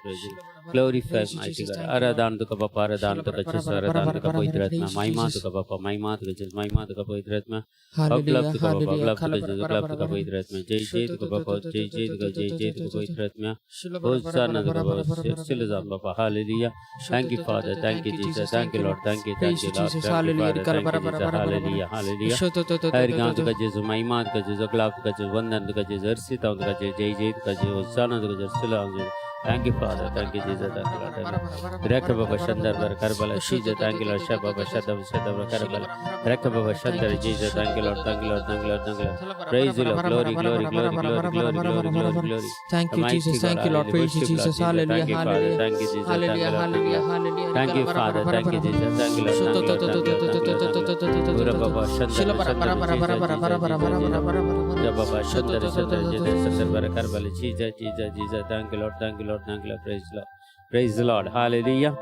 Praise you, Lord. Glorify Praise you, mighty Jesus. God. Thank you, Lord. आराधना तुका बापा, आराधना तुका जेजू, आराधना तुका पवित्र आत्मा, महिमा तुका बापा, महिमा तुका जेजू, महिमा तुका पवित्र आत्मा. Hallelujah, अगलब तुका बापा, hallelujah. अगलब तुका जेजू, अगलब तुका पवित्र आत्मा. जय जय तुका बापा, जय जय तुका, जय जय तुका पवित्र आत्मा. होसाना तुका बापा, सिलजाम बापा. Hallelujah. Thank you, Father. Thank you, Jesus. Thank you, Lord. Thank you, thank Praise you, you, Lord. Jesus. Thank you, Hallelujah. Father. Thank you, Jesus. Hallelujah. Hallelujah. हर तुका जेजू, महिमा तुका जेजू, अगलब तुका जेजू, वंदन तुका जेजू, हर्षित तुका जेजू, जय जय तुका जेजू, होसाना तुका जेजू, सिलजाम जेजू. Thank you, Father. Thank you, Jesus. Thank you, Lord. Thank you. Rekha Baba Shandar Bar Karbala Jesus. Thank you, Lord. Shah Baba Shadab Shadab Karbala. Rekha Baba Shandar Jesus. Thank you, Lord. Thank you, Lord. Thank you, Lord. Thank you, Lord. Praise you, Lord. Glory, glory, glory, glory, glory, glory, glory, glory. Thank you, Mighty Jesus. God, Thank you, Lord. hallelujah. Praise you, Worship, Lord Jesus. Jesus. Hallelujah. Thank you, Father. Hallelujah. Thank you, Jesus. Thank Hallelujah. you, Lord. Thank you, Hallelujah. Lord. Hallelujah. Thank you, Father. Thank you, Jesus. Thank you, Lord. Thank you, Lord. Thank you, Lord. Thank you, Lord. Thank you, Lord. Guru Baba Shandar Shandar Jesus, Jesus, Jesus, Jesus. Jai Baba Shandar Shandar Jesus, Shandar Bar Karbala Jesus, Jesus, Jesus. Thank you, Lord. Thank you, Lord. Thank you, Lord. Praise the Lord. Praise the Lord. Hallelujah.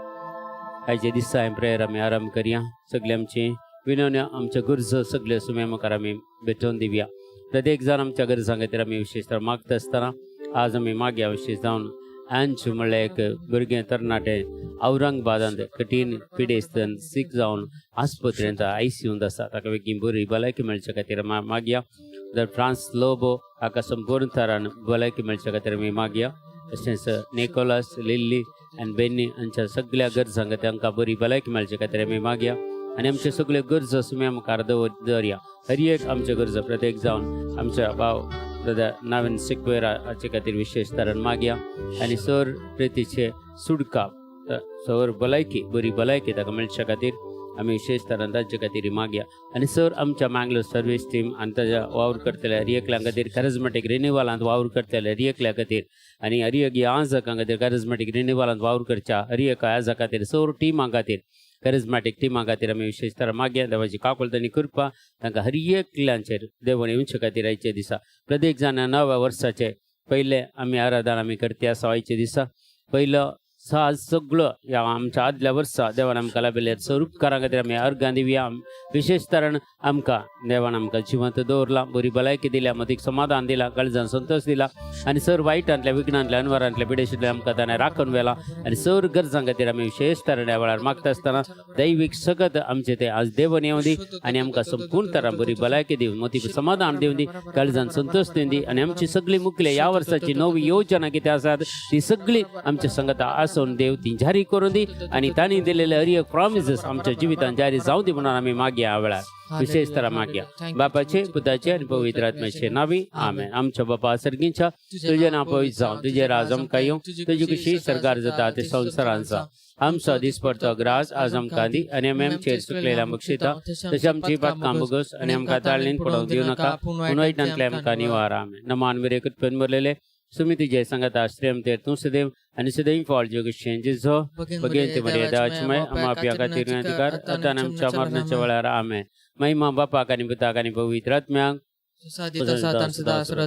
आयच्या दिसा हांवें prayer आमी आरंभ करया. सगळे आमची विनवण्यो, आमच्यो गरजो सगळ्यो सुम्या मुखार आमी भेटोवन दिवया. प्रत्येक जाण आमच्या गरजां खातीर आमी विशेश तर मागता आसतना आज आमी मागया, विशेष जावन अँच म्हणल्यार एक भुरगें तरणाटे औरंगाबादांत कठीण पिडेस्त सीक जावन आस्पत्रेंत आयसीयूंत आसा. ताका बेगीन बरी भलायकी मेळच्या खातीर मागया. तर फ्रांस लोबो हाका संपूर्ण तरान भलायकी मेळच्या खातीर आमी मागया. तशेंच निकोलस, लिल्ली आनी बेन्नी हांच्या सगळ्या गरजांक तांकां बरी भलायकी मेळच्या खातीर आमी मागया आनी आमच्यो सगळ्यो गरजो सुम्या मुखार दवरया. हर एक आमच्यो गरजो प्रत्येक जावन आमच्या भाव ब्रदर नवीन सिक्वेरा हाचे खातीर विशेष तरान मागया आनी सर प्रितीचे सुटका, सर भलायकी, बरी भलायकी ताका मेळच्या खातीर आमी विशेष तरान तांचे खातीर मागया. आनी सर आमच्या मँगलोर सर्वीस टीम आनी ताच्या वावर करतल्या हर एकल्या खातीर, करिजमेटीक रिनिवलांत वावर करतल्या हर एकल्या खातीर आनी हर एक याजकां खातीर, करिजमेटीक रिनिवलांत वावर करच्या हर एका याजा खातीर, सर टिमां खातीर, करिजमॅटीक टिमा खातीर आमी विशेष तर मागया. देवाची काकुळट आनी कृपा तांकां हर एकल्यांचेर देवान येवचे खातीर आयच्या दिसा प्रत्येक जाणा नव्या वर्साचे पयले आमी आराधना आमी करते आसा. आयच्या दिसा पयलो साज सगळो ह्या आमच्या आदल्या वर्सा देवान आमकां लाभिल्ल्या सर उपकारां खातीर आमी अर्गां दिवया. विशेष तरान आमकां देवान आमकां जिवंत दवरला, बरी भलायकी दिल्या, मतीक समाधान दिला, काळजान संतोश दिला आनी सर वायटांतल्या, विघ्नांतल्या, अनवरांतल्या, पिडेशींतल्या आमकां ताणें राखून व्हेला. आनी सर गरजां खातीर आमी विशेष तरान ह्या वेळार मागता आसतना दैवीक सगत आमचे ते आज देवन येवं दी आनी आमकां संपूर्ण तरान बरी भलायकी दिवन, मतीक समाधान दिवन दी, काळजान संतोश दिवन दी. आनी आमची सगळी मुखले ह्या वर्साची नवी योजना कितें आसात ती सगळी आमच्या संगता आसून देव ती जारी करून दी आनी तांणी दिलेले हर एक प्रॉमिसीस आमच्या जिवितान जारी जावं दी म्हणून आमी मागया. ह्या वेळार विशेष तरा मागया बापाचे, पुताचे आनी पवित्र आत्म्याचे नावी, आमेन. आमच्या बापा सर्गींच्या, तुजें नांव पवित्र जावं, तुजें राज आमकां येवं, तुजी खुशी सर्गार जाता ते संवसारांत जावं. आमचो दिसपडतो ग्रास आज आमकां दी आनी आमी आमचेर चुकलेल्या बक्षिता तशें आमची पातकां भोगस आनी आमकां ताळणीन पडोवंक दिवं नाका, पूण वायटांतले आमकां निवार. आमेन. नमान मिरे, कृपेन भरलेले, सुमी तुजे सांगाता. स्त्रियां भितर तूं सदैव आनी सदैव फळ जेजू जेजो भगवंती मरिया, देवाची माय, आमा पाप्यां खातीर अधिकार आतां आनी आमच्या मरणाच्या वेळार. आमेन. महिमा बापाक आनी पुताक आनी पवित्र आत्म्याक.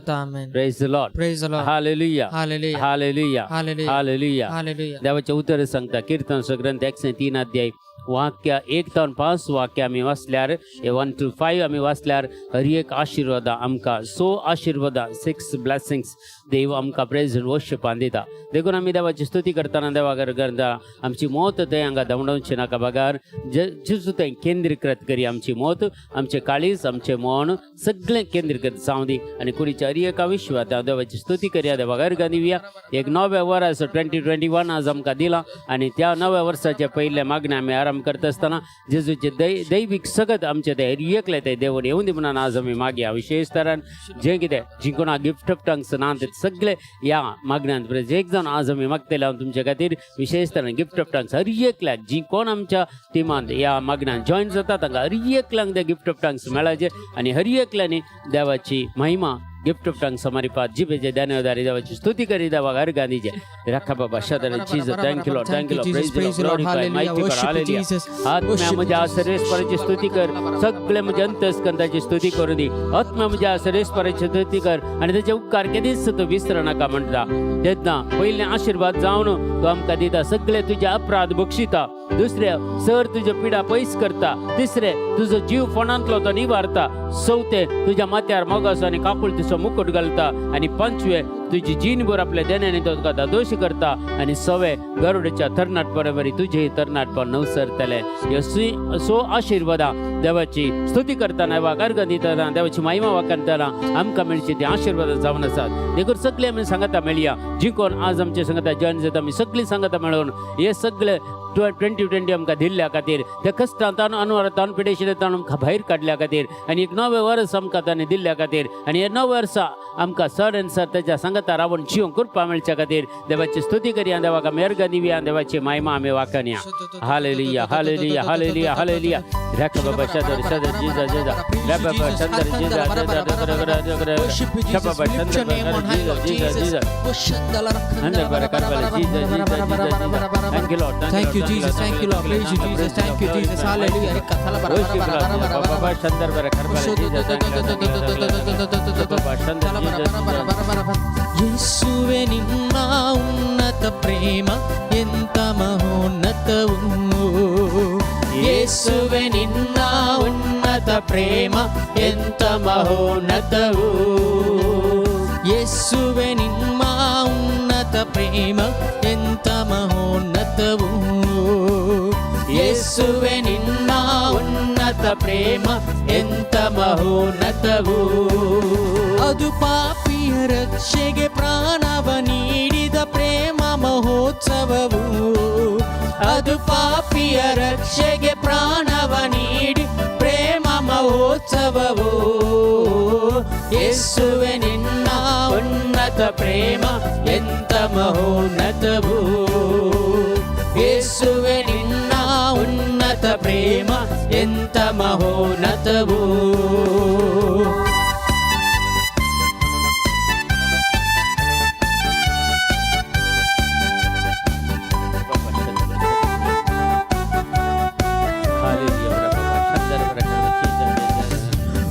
आमेन. Praise the Lord. Praise the Lord. Hallelujah. Hallelujah. Hallelujah. Hallelujah. Hallelujah. Hallelujah. देवाचें उतर सांगता, कीर्तन ग्रंथ 103 अध्याय वाक्य 1 तावन 5 वाक्य आमी वाचल्यार, 1 टू 5 आमी वाचल्यार हर एक आशिर्वादा आमकां, सो आशिर्वादा, सिक्स ब्लेसिंग्स देव आमकां प्रेज वर्शिपान दिता. देखून आमी देवाची स्तुती करतना देवा करता, आमची मत थंय हांगा धांवडावची नाका बगार जेजू थंय केंद्रीकृत करी. आमची मत, आमचें काळीज, आमचें मन सगळें केंद्रीकृत जावं दी आनी कुडीच्या हर एका विश्वात देवाची स्तुती करया, देवाक अर्गां दिवया. एक नव्या वर्स 2021 आज आमकां दिला आनी त्या नव्या वर्साचे पयले मागणें आमी आरंभ करता आसतना जेजूचे दैवीक सगत आमचे ते हर एकले ते देवन येवं दी म्हणून आज आमी मागया. विशेष तरान जे कितें जी कोणा गिफ्ट ऑफ टंग्स ना ते सगळे ह्या मागण्यांत एक जावन आज आमी मागतले. हांव तुमचे खातीर विशेष तरान गिफ्ट ऑफ टंग्स हर एकल्याक, जी कोण आमच्या टिमांत ह्या मागण्यांत जॉयन जाता तांकां हर एकल्यांक ते गिफ्ट ऑफ टंग्स मेळाचे आनी हर एकल्यांनी देवाची महिमा गिफ्ट ऑफ टंग्स मारिफात जिबेचे दारी देवाची स्तुती करी, देवाक अर्गां दिचे. राखा बाबा शदर Jesus. Thank you, Lord. Thank you, Lord. Praise the Lord. Mighty God. Hallelujah. आत्म्या म्हज्या सर्वेस्पराची स्तुती कर, सगळे म्हज्या अंतस्कंदाची स्तुती करू दी. आत्म्या म्हज्या सर्वेस्पराची स्तुती कर आनी ताचे उपकार केदीच तूं विसर नाका म्हणटा. तेन्ना पयलें आशिर्वाद जावन तो आमकां दिता, सगळे तुजे अपराध बक्षिता. दुसरे, सर तुज्यो पिडा पयस करता. तिसरे, तुजो जीव फोणांतलो तो निवारता. चवथे, तुज्या माथ्यार मोगाचो आनी काकुळतीचो मुकुट घालता. आनी पांचवे तुजी जीणभर आपल्या देण्याने तो तुका दादोशी करता आनी सवे गरुडाच्या तरणाट बरोबरी तुजे तरणाटपण नवसरतले. ह्यो सो आशिर्वादां देवाची स्तुती करतना वा अर्घ दितना देवाची महिमा वाखाणतना आमकां मेळची ती आशिर्वादां जावन आसात. देखून सगळे आमी सांगता मेळया, जी कोण आज आमचे सांगता जॉईन जाता, आमी सगळीं सांगता मेळून हे सगळे 2020 आमकां दिल्ल्या खातीर, त्या कश्टांत अनवरांत पिडेशिल्ले आमकां भायर काडल्या खातीर आनी एक नवें वर्स आमकां ताणें दिल्ल्या खातीर आनी हे नवें वर्सा आमकां सर आनी सर तेच्या सांगता रावन जिवंक कृपा मेळच्या खातीर देवाची स्तुती करया, देवाक आमी अर्घ दिवया, देवाची महिमा आमी वाखाणया. Hallelujah, hallelujah, hallelujah, hallelujah. रख बाबा शदर शदर जीजा जीजा रे बाबा शंदर जीजा Worship you, Jesus. Baba We lift your Chandra name on high, Lord जीजा Jesus. जीजा अंदर बरकत वाले जीजा जीजा जीजा जीजा. Thank you Lord. Thank you, Jesus. Thank you, Lord. Praise you, Jesus. Thank you, Jesus. Hallelujah. Worship Lord. Baba Chandra बरकत वाले जीजा. Thank you Lord. Baba Chandra जीजा जीजा. ಯೇಸುವೆ ನಿನ್ನ ಉನ್ನತ ಪ್ರೇಮ ಎಂತ ಮಹೋನ್ನತವು. ಯೇಸುವೆ ನಿನ್ನ ಉನ್ನತ ಪ್ರೇಮ ಎಂತ ಮಹೋನ್ನತವು. ಯೇಸುವೆ ನಿಮ್ಮ ಉನ್ನತ ಪ್ರೇಮ ಎಂತ ಮಹೋನ್ನತವು. ಯೇಸುವೆ ನಿನ್ನ ಉನ್ನತ ಪ್ರೇಮ ಎಂತ ಮಹೋನ್ನತವು. ಅದು ಪಾಪಿಯ ರಕ್ಷೆಗೆ ಪ್ರಾಣವ ನೀಡಿದ ಪ್ರೇಮ ಮಹೋತ್ಸವವು. ಅದು ಪಾಪಿಯ ರಕ್ಷೆಗೆ ಪ್ರಾಣವ ನೀಡಿ ಪ್ರೇಮ ಮಹೋತ್ಸವವು. ಯೇಸುವೆ ನಿನ್ನ ಉನ್ನತ ಪ್ರೇಮ ಎಂತ ಮಹೋನ್ನತವು. ಯೇಸುವೆ ನಿನ್ನ ಉನ್ನತ ಪ್ರೇಮ ಎಂತ ಮಹೋನ್ನತವು. Baba Chandra hallelujah. Baba Chandra ಬರಕತ್ Jija Jija.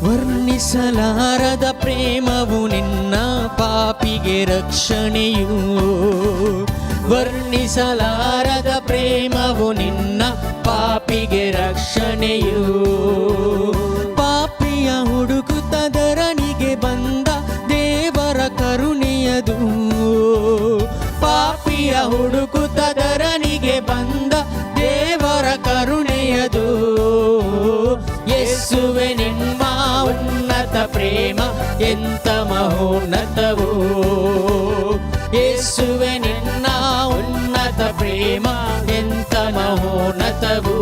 ವರ್ಣಿಸಲಾರದ ಪ್ರೇಮವು ನಿನ್ನ ಪಾಪಿಗೆ ರಕ್ಷಣೆಯು. ವರ್ಣಿಸಲಾರದ ಪ್ರೇಮವು ನಿನ್ನ ಪಾಪಿಗೆ ರಕ್ಷಣೆಯು. ಪಾಪಿಯ ಹುಡುಕುತ್ತ ಧರಣಿಗೆ ಬಂದ ದೇವರ ಕರುಣೆಯದು. ಪಾಪಿಯ ಹುಡುಕುತ್ತ ಧರಣಿಗೆ ಬಂದ ದೇವರ ಕರುಣೆಯದು. ಯೇಸುವೆ ನಿಮ್ಮ ಉನ್ನತ ಪ್ರೇಮ ಎಂತ ಮಹೋನ್ನತವು. ಯೇಸುವೆ ನಿನ್ನ ಉನ್ನತ ಪ್ರೇಮ ಎಂತ ಮಹೋನ್ನತವು.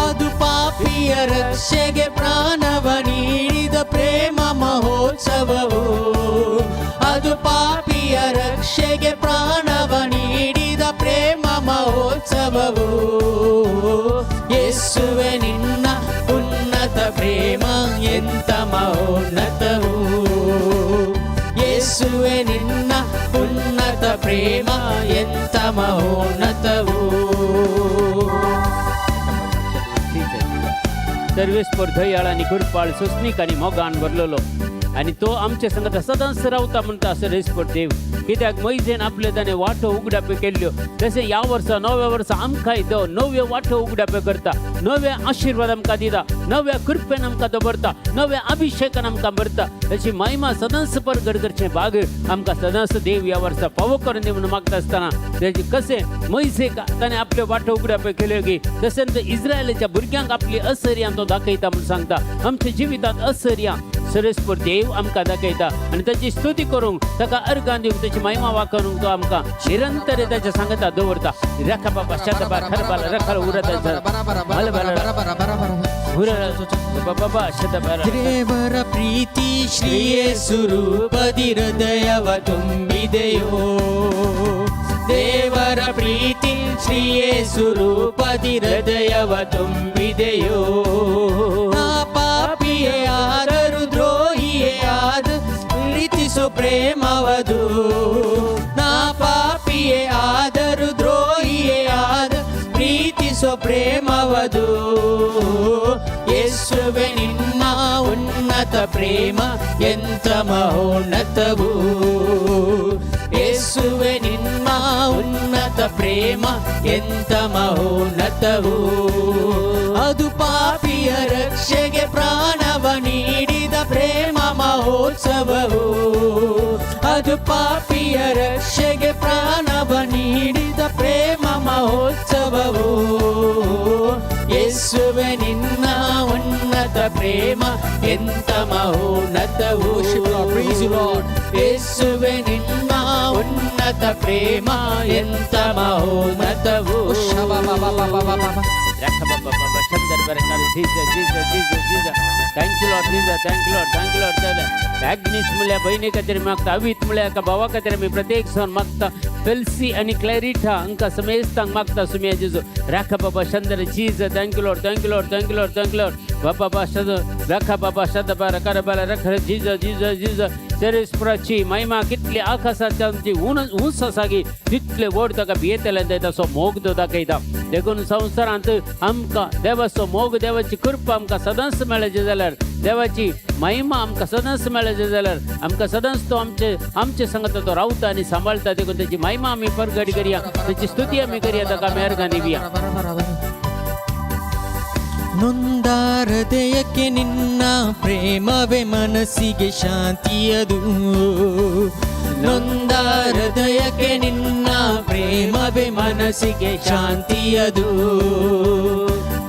ಅದು ಪಾಪಿಯ ರಕ್ಷೆಗೆ ಪ್ರಾಣವ ನೀಡಿದ ಪ್ರೇಮ ಮಹೋತ್ಸವವು. ಅದು ಪಾಪಿಯ ರಕ್ಷೆಗೆ ಪ್ರಾಣವ ನೀಡಿದ ಪ್ರೇಮ ಮಹೋತ್ಸವವು. ಯೇಸುವೆ ನಿನ್ನ ಉನ್ನತ ಪ್ರೇಮ ಎಂತ ಮಹೋನ್ನತವು. ಯೇಸುವೆ ನಿನ್ನ ಉನ್ನತ ಪ್ರೇಮ ಎಂತ ಮಹೋನ್ನತವು. सर्वेस्पर दयाळ आनी कृपाळ, सोंसणीक आनी मोगान भरलेलो आनी तो आमच्या संगता सदांच रावता म्हणटा सर्वेस्पर देव. कित्याक मोयजेन आपले ताणें वाटो उगडाप्यो केल्ल्यो, तशें ह्या वर्सा नव्या वर्सा आमकांय तो नव्यो वाटो उगडाप्यो करता, नवे आशिर्वाद आमकां दिता, नव्या कृपेन आमकां तो भरता, नव्या अभिषेकान आमकां भरता. अशी महिमा सदांच परगट करचें भाग आमकां सदांच देव ह्या वर्सा फावो करून दी म्हणून मागता आसतना, तेजे कशें मोयजेक ताणें आपल्यो वाटो उगडाप्यो केल्यो की तशेंच इस्रायलाच्या भुरग्यांक आपली असर्यां तो दाखयता म्हूण सांगता. आमच्या जिवितांत असर्यां सर्वेस्पर देव आमकां दाखयता आनी ताची स्तुती करूंक, ताका अर्गां दिवंक, ताची महिमा वाखाणूंक तो आमकां निरंतर ताच्या सांगता दवरता. रखा बाबा शतबा खरबाला रखल उरत बल बल उर बाबा शतबा. ದೇವರ ಪ್ರೀತಿ ಶ್ರೀಯೇಸು ರೂಪದಿ ಹೃದಯವ ತುಂಬಿದೆಯೋ. ದೇವರ ಪ್ರೀತಿ ಶ್ರೀಯೇಸು ರೂಪದಿ ಹೃದಯವ ತುಂಬಿದೆಯೋ. ನಾ ಪಾಪಿಯೇ ಆದರೂ ದ್ರೋಹಿಯೇ ಆದ ಪ್ರೀತಿಸು ಪ್ರೇಮವದು. ನಾ ಪಾಪಿಯೇ ಆದರೂ ದ್ರೋಹಿಯೇ ಆದ ಪ್ರೀತಿಸೋ ಪ್ರೇಮವದು. ಯೇಸುವೆ ನಿನ್ನ ಉನ್ನತ ಪ್ರೇಮ ಎಂತ ಮಹೋನ್ನತವು. ಯೇಸುವೆ ನಿನ್ನ ಉನ್ನತ ಪ್ರೇಮ ಎಂತ ಮಹೋನ್ನತವು. ಅದು ಪಾಪಿಯ ರಕ್ಷೆಗೆ ಪ್ರಾಣವ ನೀಡಿದ ಪ್ರೇಮ ಮಹೋತ್ಸವವು. ಅದು ಅದು ಪಾಪಿಯ ರಕ್ಷೆಗೆ ಪ್ರಾಣವ ನೀಡಿದ ಪ್ರೇಮ ಮಹೋತ್ಸವವು. ಯೇಸುವೆ ನಿನ್ನ ಉನ್ನತ ಪ್ರೇಮ ಎಂತ ಮಹೋನ್ನತವು. Worship Lord, praise you, Lord. ಯೇಸುವೆ ನಿನ್ನ ಉನ್ನತ ಪ್ರೇಮ ಎಂತ ಮಹೋನ್ನತವು. Thank you Lord Jesus, thank you Lord, thank you Lord. Agnes म्हळ्यार भयणी खातीर मागता, अवीत म्हळ्यार एका भावा खातीर आमी प्रत्येक सण मागता. फेल्सी आनी क्लॅरिटा हांकां समेस्तांक मागता सुमया जेजू राखा बाबा शंदर Jesus. Thank you Lord, thank you Lord, thank you Lord, thank you Lord. बाबा बाबा शद राखा बाबा शद बारा कारबाला रख जीजस जीजस जीजस. सेरेस्पराची महिमा कितली आकाशाच्या आमची उंच आसा की तितले व्हड ताका भियेतले तसो मोग तो दाखयता. देखून संवसारांत आमकां देवाचो मोग, देवाची कृपा आमकां सदांच मेळचे जाल्यार, देवाची महिमा आमकां सदांच मेळचे जाल्यार, आमकां सदांच तो आमचे आमचे संगत तो रावता आनी सांबाळटा. देखून तेची महिमा आमी परगट करया, तेची स्तुती आमी करया, ताका मेहरबानी दिवया. ನೊಂದ ಹೃದಯಕ್ಕೆ ನಿನ್ನ ಪ್ರೇಮವೇ ಮನಸ್ಸಿಗೆ ಶಾಂತಿಯದು. ನೊಂದ ಹೃದಯಕ್ಕೆ ನಿನ್ನ ಪ್ರೇಮವೇ ಮನಸ್ಸಿಗೆ ಶಾಂತಿಯದು.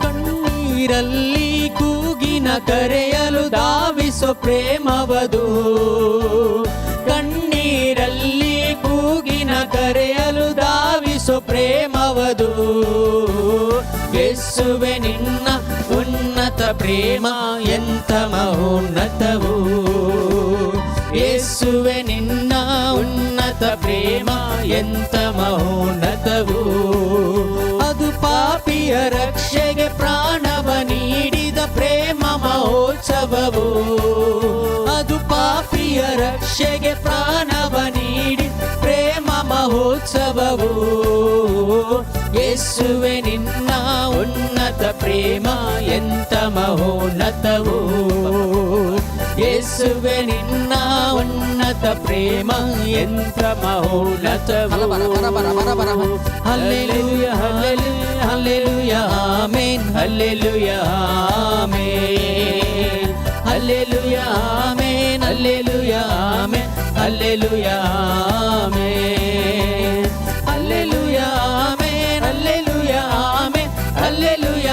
ಕಣ್ಣೀರಲ್ಲಿ ಕೂಗಿನ ಕರೆಯಲು ಧಾವಿಸೋ ಪ್ರೇಮವದು. ಕಣ್ಣೀರಲ್ಲಿ ಕೂಗಿನ ಕರೆಯಲು ಧಾವಿಸೋ ಪ್ರೇಮವದು. ಯೇಸುವೆ ನಿನ್ನ ಉನ್ನತ ಪ್ರೇಮ ಎಂತ ಮಹೋನ್ನತವು. ಯೇಸುವೆ ನಿನ್ನ ಉನ್ನತ ಪ್ರೇಮ ಎಂತ ಮಹೋನ್ನತವು. ಅದು ಪಾಪಿಯ ರಕ್ಷೆಗೆ ಪ್ರಾಣವ ನೀಡಿದ ಪ್ರೇಮ ಮಹೋತ್ಸವವು. ಅದು ಪಾಪಿಯ ರಕ್ಷೆಗೆ ಪ್ರಾಣವ ನೀಡಿ ಪ್ರೇಮ ಮಹೋತ್ಸವವು. ಯೇಸುವೆ ನಿನ್ನ ಉನ್ನತ ಪ್ರೇಮ ಎಂತ ಮಹೋನ್ನತವು. ಯೇಸುವೆ ನಿನ್ನ ಉನ್ನತ ಪ್ರೇಮ ಎಂತ ಮಹೋನ್ನತವು. ಹಲ್ಲೆಲೂಯ, ಹಲ್ಲೆಲೂಯ, ಹಲ್ಲೆಲೂಯ, ಆಮೇನ್. ಹಲ್ಲೆಲೂಯ, ಆಮೇನ್. ಹಲ್ಲೆಲೂಯ, ಆಮೇನ್. ಹಲ್ಲೆಲೂಯ, ಆಮೇನ್. ಹಲ್ಲೆಲೂಯ, ಆಮೇನ್. ಹಲ್ಲೆಲೂಯ, ಆಮೇನ್. ಹಲ್ಲೆಲೂಯ, ಆಮೇನ್. ಹಲ್ಲೆಲೂಯ,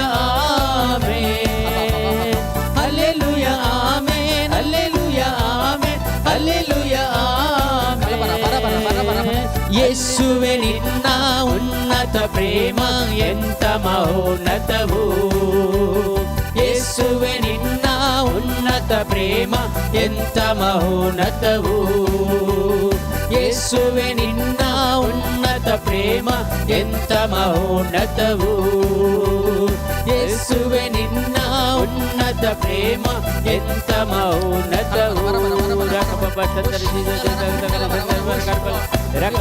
ಆಮೇನ್. ಹಲ್ಲೆಲೂಯ, ಆಮೇನ್. ಹಲ್ಲೆಲೂಯ, ಆಮೇನ್. ಹಲ್ಲೆಲೂಯ, ಆಮೇನ್. ಯೇಸುವೆ ನಿನ್ನ ಉನ್ನತ ಪ್ರೇಮ ಎಂತ ಮಹೋನ್ನತವು. ಯೇಸುವೆ ನಿನ್ನ ಉನ್ನತ ಪ್ರೇಮ ಎಂತ ಮಹೋನ್ನತವು. ಯೇಸುವೆ ನಿನ್ನ ಉನ್ನತ ಪ್ರೇಮ ಎಂತ ಮಹೋನ್ನತವು. ಯೇಸುವೆ ನಿನ್ನ ಉನ್ನತ ಪ್ರೇಮ ಎಂತ ಮಹೋನ್ನತವು. Thank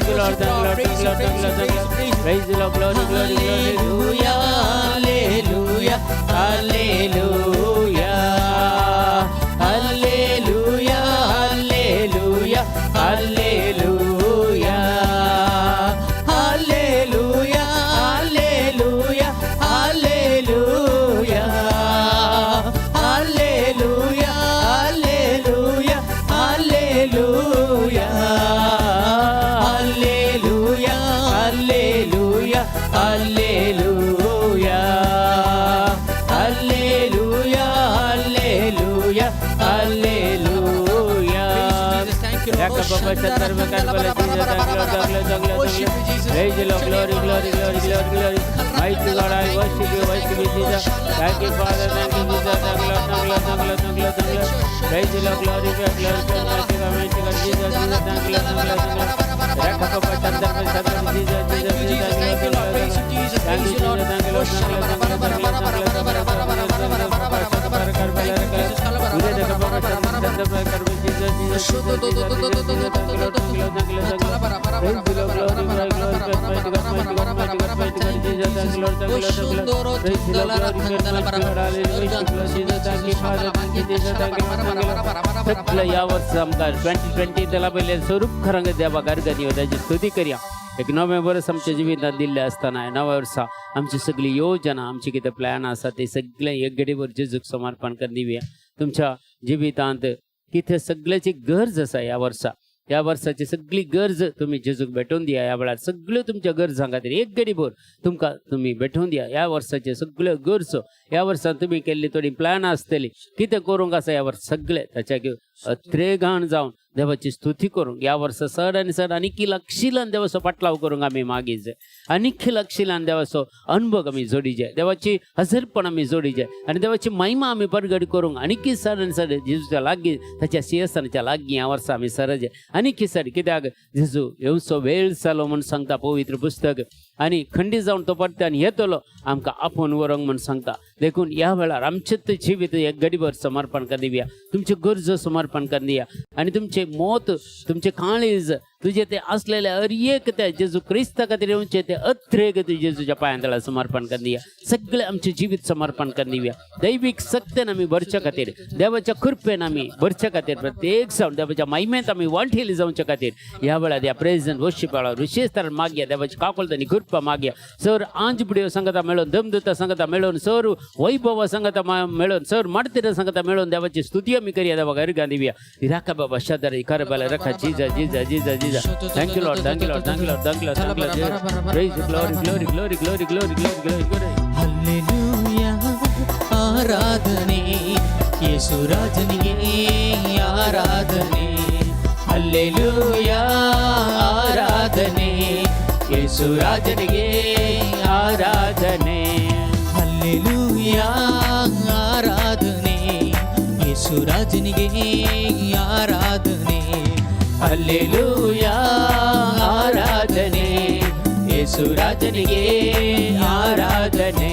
you Lord, thank you Lord, thank you Lord, thank you Lord, thank you. Praise the Lord, glory, glory, glory. Hallelujah, hallelujah, hallelujah, hallelujah, hallelujah, hallelujah, hallelujah, hallelujah, hallelujah, hallelujah, hallelujah, hallelujah, hallelujah, hallelujah, hallelujah, hallelujah. Thank you, Lord. Worship you, Jesus. Praise the Lord, glory, glory, glory, glory, glory. Mighty God, I worship you, worship you, Jesus. Thank you, Father, thank you, Jesus. Thank you, Lord, thank you, Lord, thank you, Lord, thank you, Lord, thank you, Lord. Praise the Lord, glory, glory, glory, glory, mighty God, mighty God, Jesus, Jesus, thank you, Lord, thank you, Lord, thank you, Lord. Jesus, Thank you, Jesus. Thank you, Lord. Praise you, Jesus. Thank Praise you, you, Lord. Jesus. Thank you, Lord. Thank you, Lord. Thank you, Lord. Thank you, सगळं या वर्स आमकां 2020 त्याला पयलें स्वरूप खरंग देवा गारगनी ताची स्तुती करया. एक नवें वर्स आमच्या जिवितांत दिल्लें आसतना ह्या नव्या वर्सा आमची सगळी योजना, आमची कितें प्लॅन आसा ते सगळें एक घडीभर जेजूक समर्पण करून दिवया. तुमच्या जिवितांत कितें सगळ्याची गरज आसा ह्या वर्सा, ह्या वर्साची सगळी गरज तुमी जेजूक भेटोवन दिया. ह्या वेळार सगळ्यो तुमच्या गरजां खातीर एक घडीभर तुमकां तुमी भेटोवन दिया. ह्या वर्साचे सगळ्यो गरजो, ह्या वर्सान तुमी केल्ली थोडी प्लॅन आसतली कितें करूंक आसा ह्या वर्सा सगळें ताच्या अत्रेगान जावन देवाची स्तुती करूंक ह्या वर्सा चड आनी चड आनीक लक्षिलान देवाचो पाटलाव करूंक आमी मागीर जाय. आनीक लक्षिलान देवाचो अनुभव आमी जोडी जाय, देवाची हजरपण आमी जोडी जाय आनी देवाची महिमा आमी परगट करूंक आनीक चड आनी चड जेजूच्या लागीं, ताच्या सिंहासनाच्या लागीं ह्या वर्सा आमी सरज आनीक चड. कित्याक जेजू येवचो वेळ जालो म्हूण सांगता पवित्र पुस्तक आनी खंडीत जावन तो परत्यान येतलो आमकां आपोवन व्हरूंक म्हूण सांगता. देखून ह्या वेळार आमचें जिवीत एक घडीभर समर्पण करून दिवया, तुमच्यो गरजो समर्पण करून दिया आनी तुमचें मत, तुमचें काळीज, तुजें तें आसलेलें हर एक त्या जेजू क्रिस्ता खातीर येवचें तें अत्रेक तुजें जेजूच्या पांयां तळा समर्पण करून दिया. सगळें आमचें जिवीत समर्पण करून दिवया. दैवीक सक्तेन आमी भरच्या खातीर, देवाच्या कृपेन आमी भरच्या खातीर, प्रत्येक जावन देवाच्या महिमेंत आमी वांटेली जावच्या खातीर ह्या वेळार ह्या प्रेझेंट वर्शिप वेळार विशेष तरान मागया, देवाची काकुळट आनी कृपा मागया. सर आंज बुडयो संगता मेळोवन, दमदूता संगता मेळोवन, सर वैभव संगता मेळोवन, सर माडतीरा संगता मेळोवन देवाची स्तुती आमी करया, देवाक अर्घां दिवया. राखा बाबा शादर करबाला रखा जिजा जिजा जिजा जिजा. Thank you Lord, thank you Lord, thank you Lord, thank you Lord, thank you Lord. Praise glory glory glory glory glory glory glory glory. Hallelujah, ಆರಾಧನೆ ಯೇಸುರಾಜನಿಗೆ ಆರಾಧನೆ. ಹಲ್ಲೆಲೂಯಾ, ಆರಾಧನೆ ಯೇಸುರಾಜನಿಗೆ ಆರಾಧನೆ. ಹಲ್ಲೆಲೂಯಾ, ಆರಾಧನೆ ಯೇಸುರಾಜನಿಗೆ ಆರಾಧನೆ. ಹಲ್ಲೆಲೂಯಾ, ಆರಾಧನೆ ಯೇಸುರಾಜನಿಗೆ ಆರಾಧನೆ.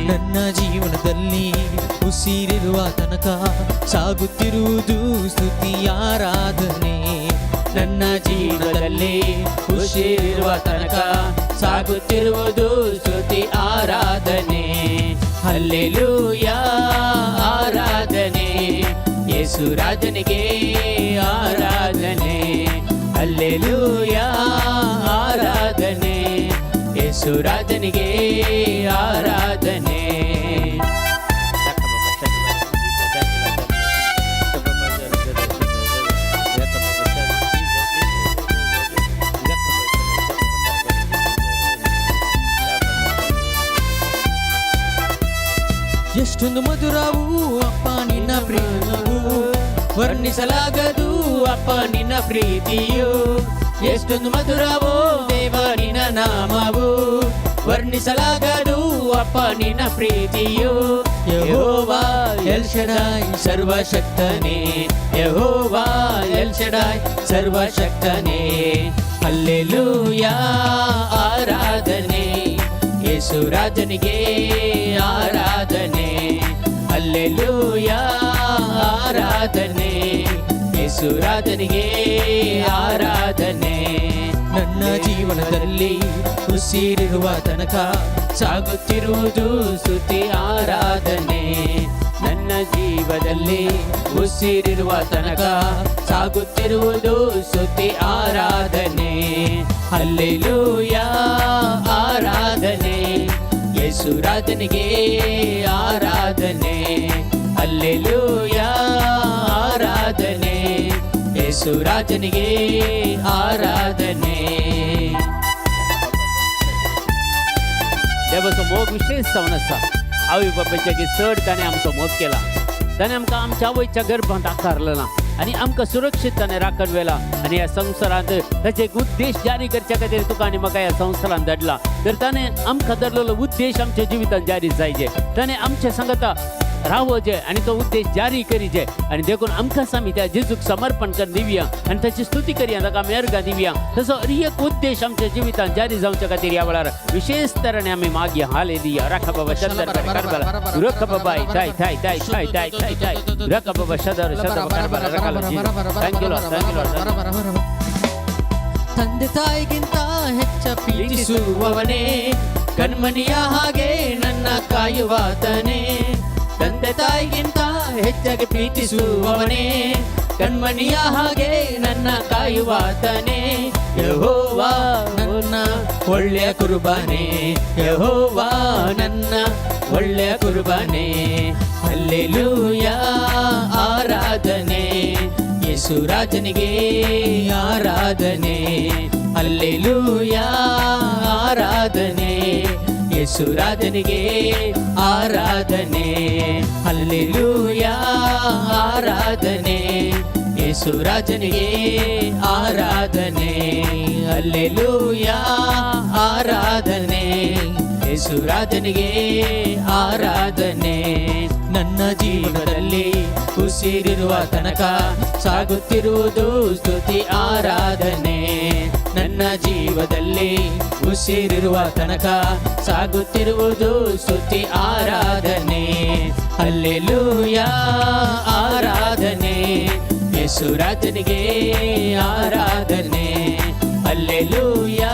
ನನ್ನ ಜೀವನದಲ್ಲಿ ಉಸಿರಿರುವ ತನಕ ಸಾಗುತ್ತಿರುವುದು ಸ್ತುತಿ ಆರಾಧನೆ. ನನ್ನ ಜೀವನದಲ್ಲಿ ಉಸಿರಿರುವ ತನಕ ಸಾಗುತ್ತಿರುವುದು ಸ್ತುತಿ ಆರಾಧನೆ. ಹಲ್ಲೆಲೂಯಾ, ಆರಾಧನೆ ಯೇಸುರಾಜನಿಗೆ ಆರಾಧನೆ. ಹಲ್ಲೆಲೂಯಾ, ಆರಾಧನೆ ಯೇಸುರಾಜನಿಗೆ ಆರಾಧನೆ. ಎಷ್ಟೊಂದು ಮಧುರವು ಅಪ್ಪ ನಿನ್ನ ಪ್ರೇಮವು, ವರ್ಣಿಸಲಾಗದು ಅಪ್ಪ ನಿನ್ನ ಪ್ರೀತಿಯು. ಎಷ್ಟೊಂದು ಮಧುರವೋ ದೇವ ನಿನ್ನ ನಾಮವು, ವರ್ಣಿಸಲಾಗದು ಅಪ್ಪ ನಿನ್ನ ಪ್ರೀತಿಯು. ಯೆಹೋವಾ ಎಲ್ ಶಡಾಯ್ ಸರ್ವಶಕ್ತನೇ, ಯೆಹೋವಾ ಎಲ್ ಶಡಾಯ್ ಸರ್ವಶಕ್ತನೇ. ಹಲ್ಲೆಲೂಯಾ, ಆರಾಧನೆ ಯೇಸುರಾಜನಿಗೆ ಆರಾಧನೆ. ಹಲ್ಲೆಲೂಯಾ, ಆರಾಧನೆ ಯೇಸುರಾಜನಿಗೆ ಆರಾಧನೆ. ನನ್ನ ಜೀವನದಲ್ಲಿ ಉಸಿರಿರುವ ತನಕ ಸಾಗುತ್ತಿರುವುದು ಸ್ತುತಿ ಆರಾಧನೆ. ನನ್ನ ಜೀವದಲ್ಲಿ ಉಸಿರಿರುವ ತನಕ ಸಾಗುತ್ತಿರುವುದು ಸ್ತುತಿ ಆರಾಧನೆ. ಹಲ್ಲೆಲೂಯಾ, ಆರಾಧನೆ ಯೇಸುರಾಜನಿಗೆ ಆರಾಧನೆ. ಹಲ್ಲೆಲೂಯಾ, ಆರಾಧನೆ ಯೇಸುರಾಜನಿಗೆ ಆರಾಧನೆ. देवाचो मोग विशेष जावन आसा. आवय बापायच्या चड ताणें आमचो मोग केला. ताणें आमकां आमच्या आवयच्या गर्भांत आकारलो ना आनी आमकां सुरक्षीत ताणें राखण व्हेला आनी ह्या संवसारांत ताचे एक उद्देश जारी करच्या खातीर तुका आनी म्हाका ह्या संवसारांत धाडला. तर ताणें आमकां धरलेलो उद्देश आमच्या जिवितांत जारी जायचे, ताणें आमच्या सांगता रावोचे आनी तो उद्देश जारी करीचे. आनी देखून आमकां आमी त्या जेजूक समर्पण करून दिवया आनी ताची स्तुती करया, ताका आमी अर्घां दिवया. तसो हर एक उद्देश आमच्या जिवितांत जारी जावच्या खातीर ह्या वेळार विशेष तराने आमी मागया. हालेलुया. राखा बाबा शदर करबला रखा बाबा थाय थाय थाय थाय थाय थाय थाय रखा बाबा शदर शदर करबला रखा. Thank you Lord, thank you Lord. ತಂದೆ ತಾಯಿಗಿಂತ ಹೆಚ್ಚ ಪ್ರೀತಿಸುವವನೇ, ಕಣ್ಮಣಿಯ ಹಾಗೆ ನನ್ನ ಕಾಯುವಾತನೇ. ತಂದೆ ತಾಯಿಗಿಂತ ಹೆಚ್ಚಾಗಿ ಪ್ರೀತಿಸುವವನೇ, ಕಣ್ಮಣಿಯ ಹಾಗೆ ನನ್ನ ಕಾಯುವಾತನೇ. ಯೆಹೋವಾ ನನ್ನ ನನ್ನ ಒಳ್ಳೆಯ ಕುರುಬಾನೆ, ಯೆಹೋವ ನನ್ನ ಒಳ್ಳೆಯ ಕುರುಬಾನೆ. ಹಲ್ಲೆಲೂಯಾ ಆರಾಧನೆ, ಯೇಸು ರಾಜನಿಗೆ ಆರಾಧನೆ. ಹಲ್ಲೆಲೂಯಾ ಆರಾಧನೆ, ಯೇಸು ರಾಜನಿಗೆ ಆರಾಧನೆ. ಹಲ್ಲೆಲೂಯಾ ಆರಾಧನೆ, ಯೇಸು ರಾಜನಿಗೆ ಆರಾಧನೆ. ಹಲ್ಲೆಲೂಯಾ ಆರಾಧನೆ, ಯೇಸು ರಾಜನಿಗೆ ಆರಾಧನೆ. ನನ್ನ ಜೀವನದಲ್ಲಿ ಉಸಿರಿರುವ ತನಕ ಸಾಗುತ್ತಿರುವುದು ಸ್ತುತಿ ಆರಾಧನೆ. ನನ್ನ ಜೀವದಲ್ಲಿ ಉಸಿರಿರುವ ತನಕ ಸಾಗುತ್ತಿರುವುದು ಸ್ತುತಿ ಆರಾಧನೆ. ಹಲ್ಲೆಲೂಯಾ ಆರಾಧನೆ, ಯೇಸು ರಾಜನಿಗೆ ಆರಾಧನೆ. ಹಲ್ಲೆಲೂಯಾ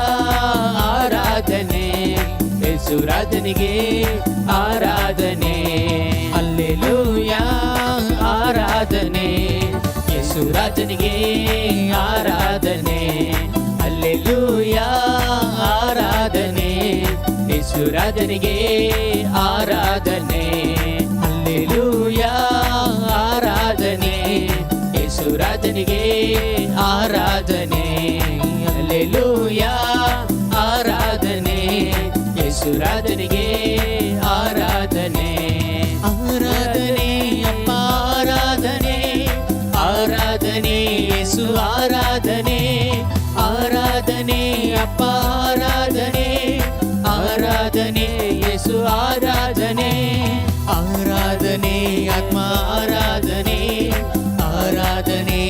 ಆರಾಧನೆ, ಯೇಸು ರಾಜನಿಗೆ ಆರಾಧನೆ. ಹಲ್ಲೆಲೂಯಾ ಆರಾಧನೆ, ಯೇಸು ರಾಜನಿಗೆ ಆರಾಧನೆ. ಹಲ್ಲೆಲೂಯಾ ಆರಾಧನೆ, ಯೇಸು ರಾಜನಿಗೆ ಆರಾಧನೆ. ಹಲ್ಲೆಲೂಯಾ ಆರಾಧನೆ, ಯೇಸು ರಾಜನಿಗೆ ಆರಾಧನೆ. ಹಲ್ಲೆಲೂಯಾ ಆರಾಧನೆ, ಯೇಸು ರಾಜನಿಗೆ ಆರಾಧನೆ. ಆರಾಧನೆ ಅಪ್ಪ ಆರಾಧನೆ, ಆರಾಧನೆ ಯೇಸು ಆರಾಧನೆ. ಆರಾಧನೆ ಅಪ್ಪ ಆರಾಧನೆ, ಆರಾಧನೆ ಯೇಸು ಆರಾಧನೆ. ಆರಾಧನೆ ಆತ್ಮ ಆರಾಧನೆ, ಆರಾಧನೆ